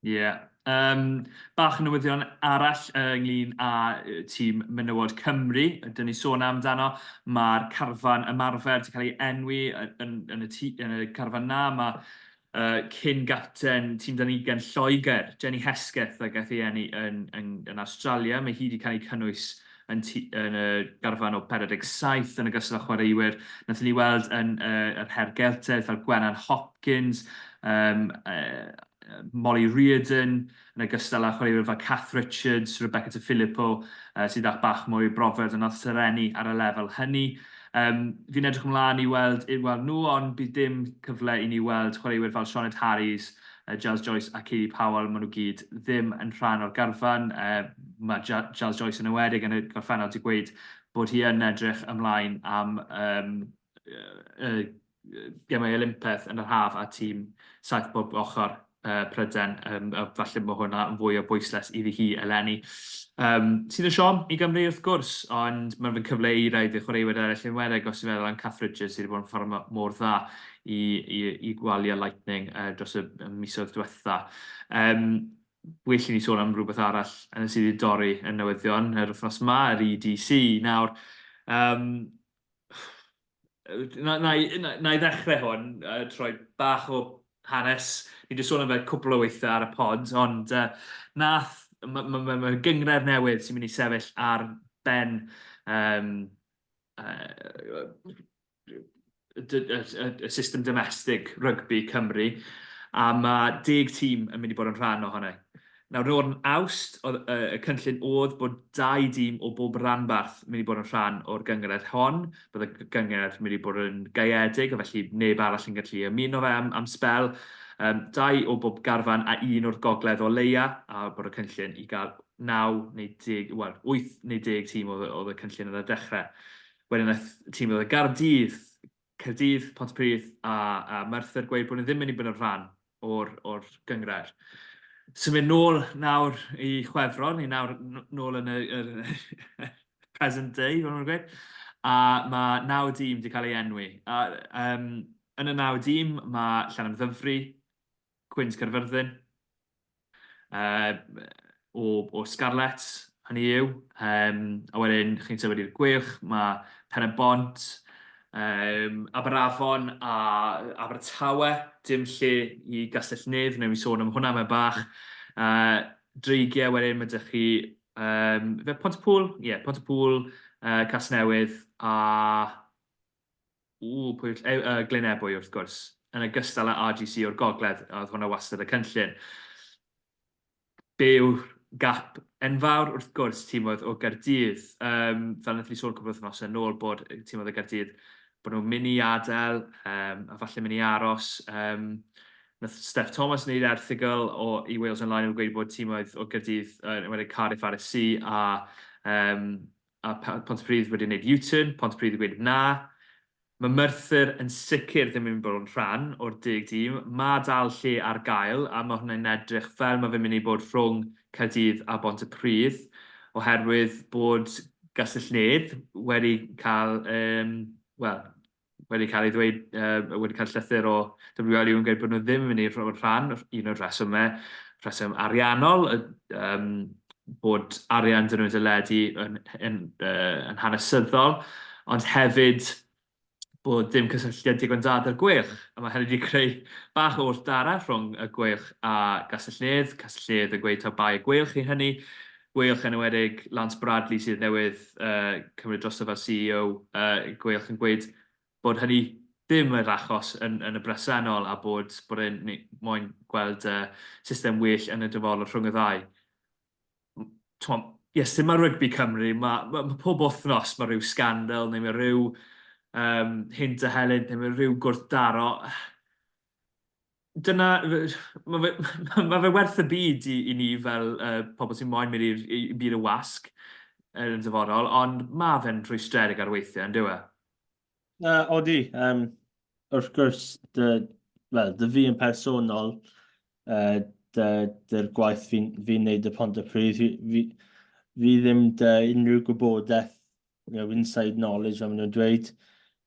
Ie. Yeah. Um, bach o newyddion arall ynglyn â tîm menywod Cymru, dyn ni sôn amdano, mae'r carfan ymarfer wedi cael ei enwi yn, yn, yn, y, tî, yn y carfan na, mae uh, cyn gapten tîm dan ugain Lloegr, Jenny Hesketh, a gaeth ei eni yn, yn, yn Awstralia, mae hi wedi cael ei cynnwys yn, yn y garfan o 47 yn ogystal â chwaraewyr. Nathon ni weld yn uh, yr Her Geltaidd fel Gwenan Hopkins, um, uh, Molly Reardon, yn ogystal â chwaraewyr fel Kath Richards, Rebecca De Filippo, uh, sydd â bach mwy o brofiad yn nath sereni ar y lefel hynny. Um, fi'n edrych ymlaen i weld, i weld nhw, ond bydd dim cyfle i ni weld chwaraewyr fel Sioned Harries, uh, Jazz Joyce a Katie Powell, maen nhw gyd ddim yn rhan o'r garfan. Uh, mae Jazz Joyce yn ewedig yn y gorffennol wedi gweud bod hi yn edrych ymlaen am um, uh, Gemau Olympaidd yn yr haf a tîm saith bob ochr uh, Prydain, um, a falle mae hwnna yn fwy o bwyslais iddi hi eleni. Um, sydd yn siom i Gymru wrth gwrs, ond mae'n fy cyfle i raid i chwaraewyr eraill yn wedeg os ti'n meddwl am Kath Richards sydd wedi bod yn ffordd mor dda i, i, i Gwalia Lightning uh, dros y misoedd diwetha. Um, well i ni sôn am rhywbeth arall yn sydd wedi dorri yn newyddion yr wythnos yma, yr EDC. Nawr, um, Na, na, na, na i ddechrau hwn, uh, troi bach o hanes. Ni wedi sôn am fe cwpl o weithiau ar y pod, ond uh, nath, mae ma, ma, ma gynghrair newydd sy'n mynd i sefyll ar ben um, uh, y, y, y, y system domestig rygbi Cymru, a mae deg tîm yn mynd i bod yn rhan ohono. Nawr, nôl yn Awst, oedd y, y cynllun oedd bod dau dîm o bob ranbarth mynd i bod yn rhan o'r gynghrair hon. Bydd y gynghrair mynd i bod yn gaeedig, a felly neb arall yn gallu ymuno fe am, am sbel. Um, dau o bob garfan a un o'r gogledd o leia, a bod y cynllun i gael 9 neu 10, wel, 8 neu 10 tîm oedd, oedd y cynllun ar y dechrau. Wedyn nath tîm oedd y Gardydd, Caerdydd, Pontypridd a, a Merthyr gweud bod nhw ddim mynd i bod yn rhan o'r, or gynghrair. Symud nôl nawr i Chwefror, ni nawr nôl yn y, y present day, fel nhw'n gweud, a mae naw dîm wedi cael ei enwi. A, um, yn y naw dîm mae Llanymddyfri, Cwins Caerfyrddin, uh, o, o Scarlets, hynny yw. Um, a wedyn chi'n symud i'r Gweilch, mae Pen y Bont, um, Aberafon a Abertawe, dim lle i Gastell Nedd, wnawn ni sôn am hwnna mewn bach. Uh, Dreigiau wedyn, mae ydych chi, um, fe Pontypool? Ie, yeah, Pontypool, uh, Casnewydd a Ww, pwy yw'r... Uh, Glyn Ebwy, wrth gwrs. Yn ogystal â RGC o'r gogledd, oedd hwnna wastad y cynllun. Be yw'r gap enfawr? Wrth gwrs, tîmoedd o Gaerdydd. Um, fel wnaethon ni sôn cwbl wythnosau yn ôl bod tîmoedd o Gaerdydd bod nhw'n mynd i adael um, a falle mynd i aros. Um, nath Steph Thomas wneud erthygl o, i Wales Online yn gweud bod tîmoedd o Gaerdydd, uh, wedi Cardiff RSC a um, a Pontypridd wedi wneud U-turn, Pontypridd wedi gweud na. Mae Merthyr yn sicr ddim yn bod yn rhan o'r deg dîm. Mae dal lle ar gael, a mae hwnna'n edrych fel mae fe'n mynd i bod rhwng Caerdydd a Bontypridd, oherwydd bod Gastell Nedd wedi cael, um, wel, wedi cael ei ddweud, uh, wedi cael llythyr o WLU yn gweud bod nhw ddim yn mynd i fod rhan, un o'r rhesymau, rheswm ariannol, um, bod arian dyn nhw'n dyledu yn, yn, uh, yn hanesyddol, ond hefyd bod dim cysylltiad digon da gyda'r Gweilch, a mae hynny wedi creu bach o wrthdara rhwng y Gweilch a Gastell Nedd, Castell Nedd yn gweud taw bai y Gweilch i hynny, Gweilch yn enwedig Lance Bradley sydd newydd uh, cymryd drosto fel CEO uh, Gweilch yn gweud bod hynny ddim yr achos yn, yn y bresennol a bod, bod e'n moyn gweld uh, system well yn y dyfodol rhwng y ddau. T'mo, yes, dim ar rygbi Cymru, mae, ma, ma pob wythnos mae rhyw scandal neu mae rhyw um, hint a helynt neu mae rhyw gwrthdaro. dyna, mae fe, ma fe werth y byd i, i ni fel pobl sy'n moyn mynd i'r i byd y wasg yn y dyfodol, ond mae fe'n rhwystredig ar weithiau, yn dyw e? Na, odi. Wrth gwrs, dy, well, dy fi yn personol, dy, dy'r gwaith fi'n fi wneud y Pontypridd, fi, fi, fi ddim dy unrhyw gwybodaeth you know, inside knowledge fel maen nhw'n dweud.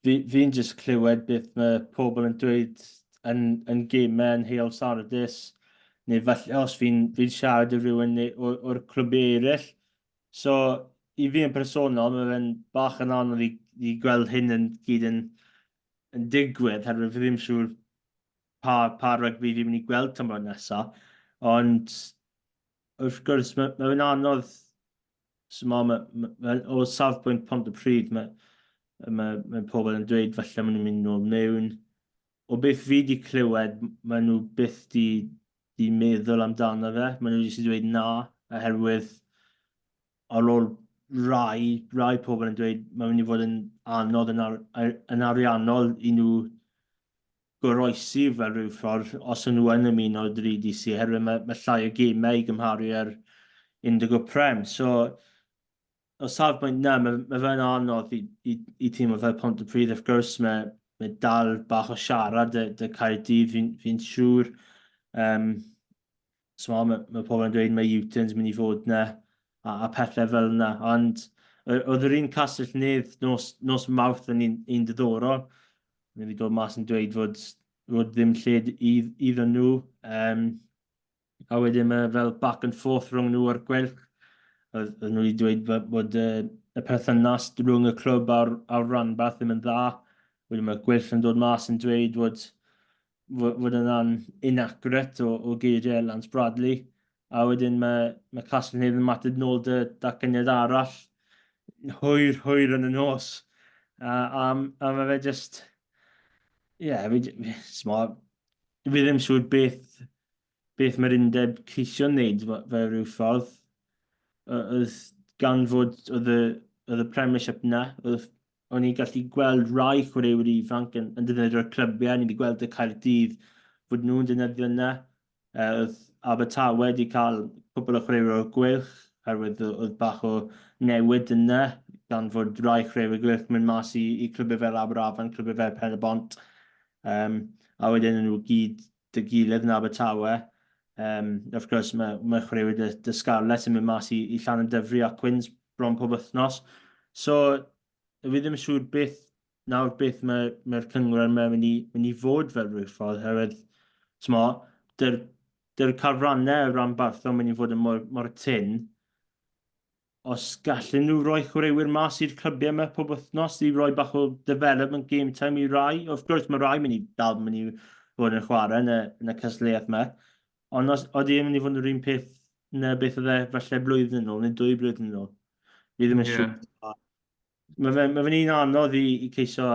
Fi'n fi just clywed beth mae pobl yn dweud yn, yn gemau yn Heol Sardis, neu falle os fi'n fi siarad â rhywun o'r, or clwbiau eraill. So, i fi yn personol, mae fe'n bach yn anodd i, i gweld hyn yn gyd yn, yn digwydd, herwydd fi ddim siŵr pa, pa rygbi fi'n mynd i gweld tymor nesaf. Ond, wrth gwrs, mae, mae fe'n anodd So ma, ma, ma, o safbwynt Pontypridd, mae, mae, mae pobl yn dweud falle maen nhw'n mynd nôl mewn. O beth fi wedi clywed, maen nhw byth di, di meddwl amdano fe. Maen nhw jyst wedi dweud na, oherwydd ar ôl rai, rai pobl yn dweud mae'n mynd i fod yn anodd yn, ar, yn ariannol i nhw goroesi fel rhyw ffordd os ŷn nhw yn ymuno â'r EDC oherwydd mae, mae llai o gemau i gymharu â'r Indigo Prem. So, o safbwynt na, mae, mae fe'n anodd i, i, i tîm fel Pontypridd. Wrth gwrs, mae, mae dal bach o siarad dy, dy Caerdydd, fi'n fi siŵr. Um, So mae, mae pobl yn dweud mae U-turns mynd i fod yna a, a pethau fel yna. Ond oedd yr un Castell Nedd nos, nos Mawrth yn un, un diddorol. Mae wedi dod mas yn dweud fod, fod ddim lle iddyn nhw. Um, a wedyn mae fel back and forth rhwng nhw a'r Gweilch. Oedd nhw wedi dweud bod, bod y, y perthynas rhwng y clwb a'r, a'r ranbarth ddim yn dda. Wedyn mae Gweilch yn dod mas yn dweud fod fod yna'n inaccurate o, o geiriau Lance Bradley. A wedyn mae, mae Castell Nedd yn ymateb nôl dy datganiad arall hwyr, hwyr yn y nos. A, a, a mae fe just... Ie, yeah, fi, fi, fi ddim siŵr beth, beth mae'r undeb ceisio wneud fel rhyw ffordd. Oedd gan fod oedd y, oedd y Premiership na, oedd o'n i'n gallu gweld rai chwaraewyr ifanc yn, yn defnyddio'r clybiau, ni wedi gweld y Caerdydd fod nhw'n defnyddio yna. Oedd Abertawe wedi cael cwpl o chwaraewyr o'r Gweilch, oherwydd oedd bach o newid yna, gan fod rai chwaraewyr Gweilch mynd mas i, i clybiau fel Aberafan, clybiau fel Pen-y-bont. Um, a wedyn nhw gyd dy gilydd yn Abertawe. Um, wrth gwrs, mae, mae chwaraewyr dy, dy Scarlets yn mynd mas i, i Llanymddyfri a Quins bron pob wythnos. So, fi ddim yn siŵr beth, nawr beth mae'r mae cyngor yma mynd i, mynd i fod fel rhyw ffordd, herwydd, t'mo, dy'r, dy'r carfrannau ranbarthol mynd i fod yn mor, mor tyn, os gallen nhw roi chwaraewyr mas i'r clybiau yma pob wythnos i roi bach o development game time i rai. Wrth gwrs, mae rai mynd i dal mynd i fod yn chwarae yn y, yn y cystadleuaeth yma. Ond os oeddi yn mynd i fod yn yr un peth na beth oedd e falle blwyddyn yn ôl neu dwy blwyddyn yn ôl. Fi ddim yn yeah. siŵr. Mae fe'n ma fe un anodd i, i ceisio,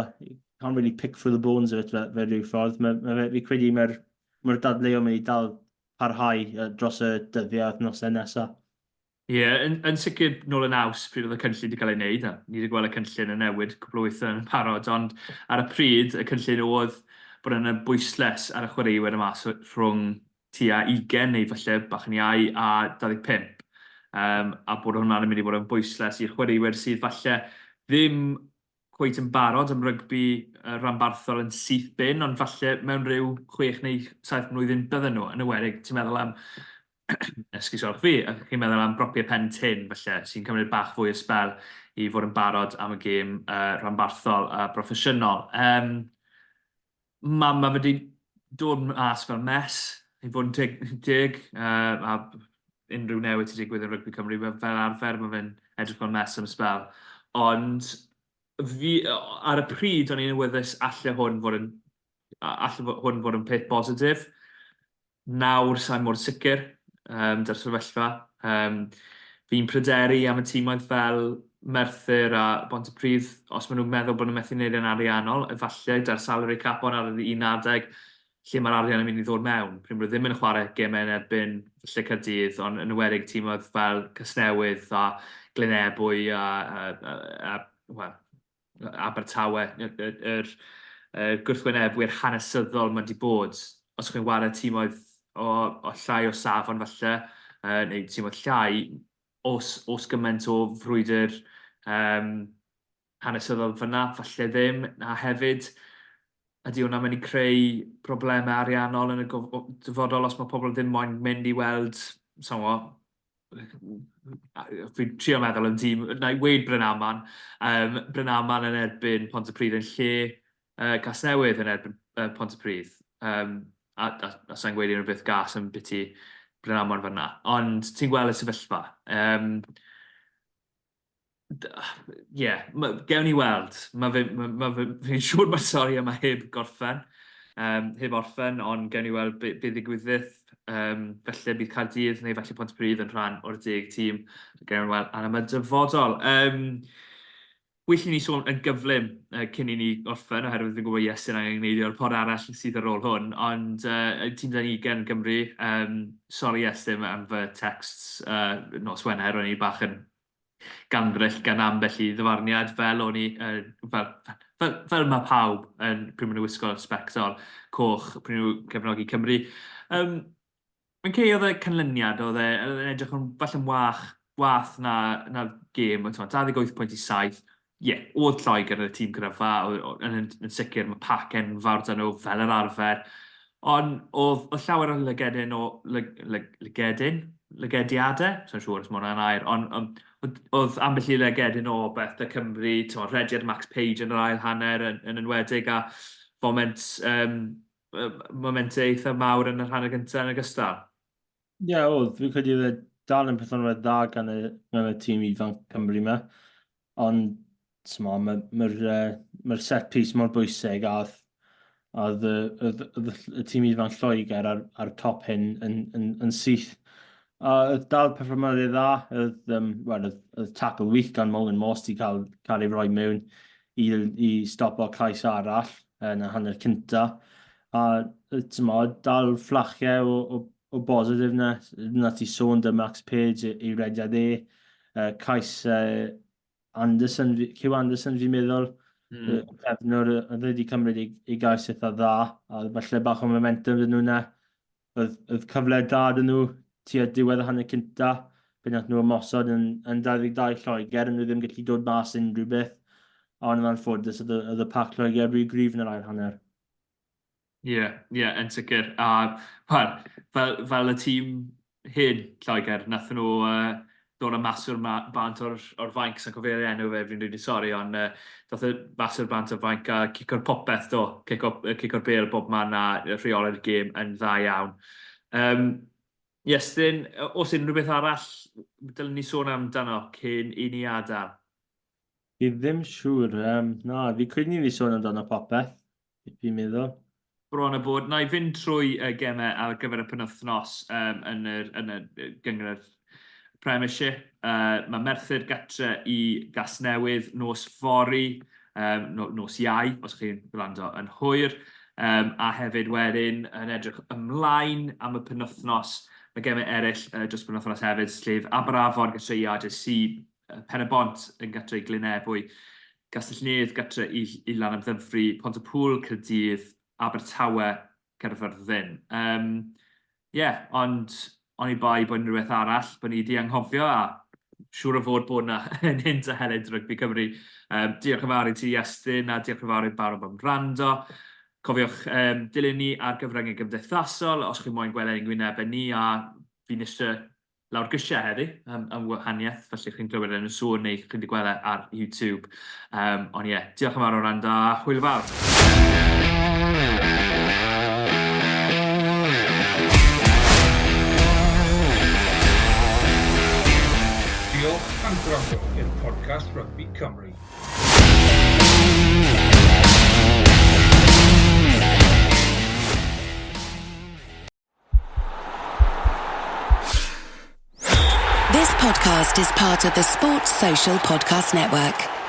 can't really pick through the bones of it fe, fe rhyw ffordd. Mae, ma fe, fi credu mae'r mae dadleuon mynd i dal parhau dros y dyddiau a wythnosau nesaf. Ie, yn, yn sicr nôl yn Awst pryd oedd y cynllun wedi cael ei wneud, a ni wedi gweld y cynllun yn newid cwpl o weithiau yn parod, ond ar y pryd y cynllun oedd bod yna bwyslais ar y chwaraewyr yma so rhwng tua 20 neu falle bach yn iau a 25, um, a bod hwnna'n mynd i fod yn bwyslais i'r chwaraewyr sydd falle ddim cweit yn barod am rygbi rhanbarthol yn syth bin, ond falle mewn rhyw 6 neu 7 mlwyddyn bydden nhw, yn enwedig, ti'n meddwl am, esgusodwch fi, chi'n meddwl am bropiau pen tyn, falle, sy'n cymryd bach fwy o sbel i fod yn barod am y gêm rhanbarthol a broffesiynol. Um, mae ma wedi dod mas fel mess, i fod yn teg, teg a unrhyw newid sy'n digwydd yn rygbi Cymru, fel arfer mae fe'n edrych fel mess am sbel. Ond fi, ar y pryd o'n i'n awyddus alle hwn fod yn, alle hwn fod yn peth bositif. Nawr sa'i mor sicr um, da'r sefyllfa. Um, fi'n pryderu am y tîmoedd fel Merthyr a Bontypridd, os maen nhw'n meddwl bod nhw'n methu wneud e'n ariannol, efallai da'r salary cap on ar yr un adeg lle mae'r arian yn mynd i ddod mewn. Pryd maen nhw ddim yn chwarae gemau yn erbyn falle Caerdydd, ond yn enwedig tîmoedd fel Casnewydd a Glynebwy a, a, a, a well, Abertawe, yr, yr, yr gwrthwynebwyr hanesyddol mae wedi bod. os chi'n wario tîmoedd o, o llai o safon falle, neu tîmoedd llai, os, os gymaint o frwydr um, hanesyddol fyna, falle ddim, a hefyd, ydy hwnna'n mynd i creu problemau ariannol yn y dyfodol os mae pobl ddim moyn mynd i weld, sa'n gwybod, fi'n trio meddwl yn tîm, na i weud Brynaman, um, Brynaman yn erbyn Pontypridd yn lle uh, Casnewydd yn erbyn uh, Pontypridd. Um, a, a, a sa'n gweud unrhyw beth gas yn biti Brynaman fyna. Ond ti'n gweld y sefyllfa. Um, Ie, yeah, gewn ni weld. Mae fe, ma, ma fe, fi'n siŵr mae'r stori yma heb gorffen, um, heb orffen, ond gewn ni weld be, be ddigwyddith. Um, felly bydd Caerdydd neu felly Pontypridd yn rhan o'r deg tîm. Gewn ni weld am y dyfodol. Um, well i ni sôn yn gyflym uh, cyn i ni orffen, oherwydd fi'n gwybod Iestyn angen gwneud o'r pod arall sydd ar ôl hwn, ond uh, tîm dan ugain Gymru, um, sori Iestyn am fy texts uh, nos Wener, o'n i bach yn gandryll gan ambell i ddyfarniad fel o'n i, uh, fel, fel, fel mae pawb yn pryd maen nhw'n wisgo sbectol coch pryd nhw'n cefnogi Cymru. Um, Mae'n cei oedd y canlyniad, oedd e, oedd e'n edrych yn falle'n wach, wath na, na'r gêm, 28 pwynt i 7. Ie, yeah, oedd Lloegr yn y tîm cryfa, yn, yn, yn sicr mae pac enfawr 'da nhw fel yr arfer. Ond oedd, oedd llawer o lygedyn o... Lyg, lyg, lygedyn? Lygediadau? Sa'n siŵr os mae hwnna'n air, ond on, oedd, oedd ambell i lygedyn o beth da Cymru, ti'n rhediad Max Page yn yr ail hanner yn, yn enwedig, a foment, um, momentau eitha mawr yn yr hanner gyntaf yn ogystal. Ie, yeah, oedd. Fi'n credu oedd e dal yn perfformiad dda gan y, gan y tîm ifanc Cymru yma. Ond, t'mo, mae'r ma, ma, ma set piece mor bwysig a oedd, oedd, oedd, y tîm ifanc Lloegr ar, ar top hyn yn, yn, yn syth. A oedd dal perfformiad dda, oedd, um, well, oedd, oedd tackle wych gan Morgan Morse di cael, cael ei roi mewn i, i stopo cais arall yn y hanner cynta. A t'mo, dal fflachiau o, o, o bositif na, na ti sôn dy Max Page i rediad e, uh, cais uh, Anderson, Hugh Anderson fi'n meddwl, mm. y cefnwr oedd wedi cymryd ei, ei gais eitha dda, a falle bach o momentum dyn nhw na. Oedd, oedd cyfle da dyn nhw tua diwedd y hanner cynta, fe nath nhw ymosod yn, yn 22 Lloegr, yn nhw ddim gallu dod mas unrhyw beth, ond yn anffodus oedd, oedd y pac Lloegr rhy gryf yn yr ail hanner. Ie, yeah, ie, yeah, yn sicr. A wel, fel, fel y tîm hyn, Lloegr, nath nhw uh, dod â maswr ma bant o'r, or fainc, sa'n cofio ei enw fe, fi'n rili sori, ond uh, dath y maswr bant o'r fainc a cico'r popeth do, cico'r cico bêl bob man a rheoli'r gêm yn dda iawn. Um, Iestyn, os unrhyw beth arall dylen ni sôn amdano cyn i ni adael? Fi ddim siŵr. Um, na, fi credu ni wedi sôn amdano popeth. Fi'n meddwl. Bron a bod. Na i fynd trwy y gemau ar gyfer y penwythnos um, yn, yr, yn y gynghrair Premiership. Uh, mae Merthyr gatre i Gasnewydd nos fory, um, no, nos Iau, os chi'n gwrando yn hwyr. Um, a hefyd wedyn yn edrych ymlaen am y penwythnos. Mae gemau eraill uh, dros y penwythnos hefyd, sef Aberafon gyda i RJC, Pen-y-bont yn gartre i Glyn Ebwy, Castell-nedd gartre i, i Lanymddyfri, Pont-y-pŵl, Caerdydd, Abertawe, Caerfyrddin. Um, yeah, ond oni bai bod unrhyw beth arall, bod ni wedi anghofio a siŵr o fod bod yna yn hyn a helynt rygbi Cymru. Um, diolch yn fawr i ti Iestyn a diolch yn fawr i bawb am wrando. Cofiwch um, dilyn ni ar gyfryngau gymdeithasol os chi'n moyn gweld ein gwynebau ni a fi'n eisiau lawr grisiau heddi am, am wahaniaeth, felly chi'n clywed yn y sŵn neu chi'n wedi gweld e ar YouTube. Um, ond ie, yeah, diolch yn fawr o rando a hwyl fawr. Diolch am gwrando i'r podcast Rygbi Cymru. This podcast is part of the Sports Social Podcast Network.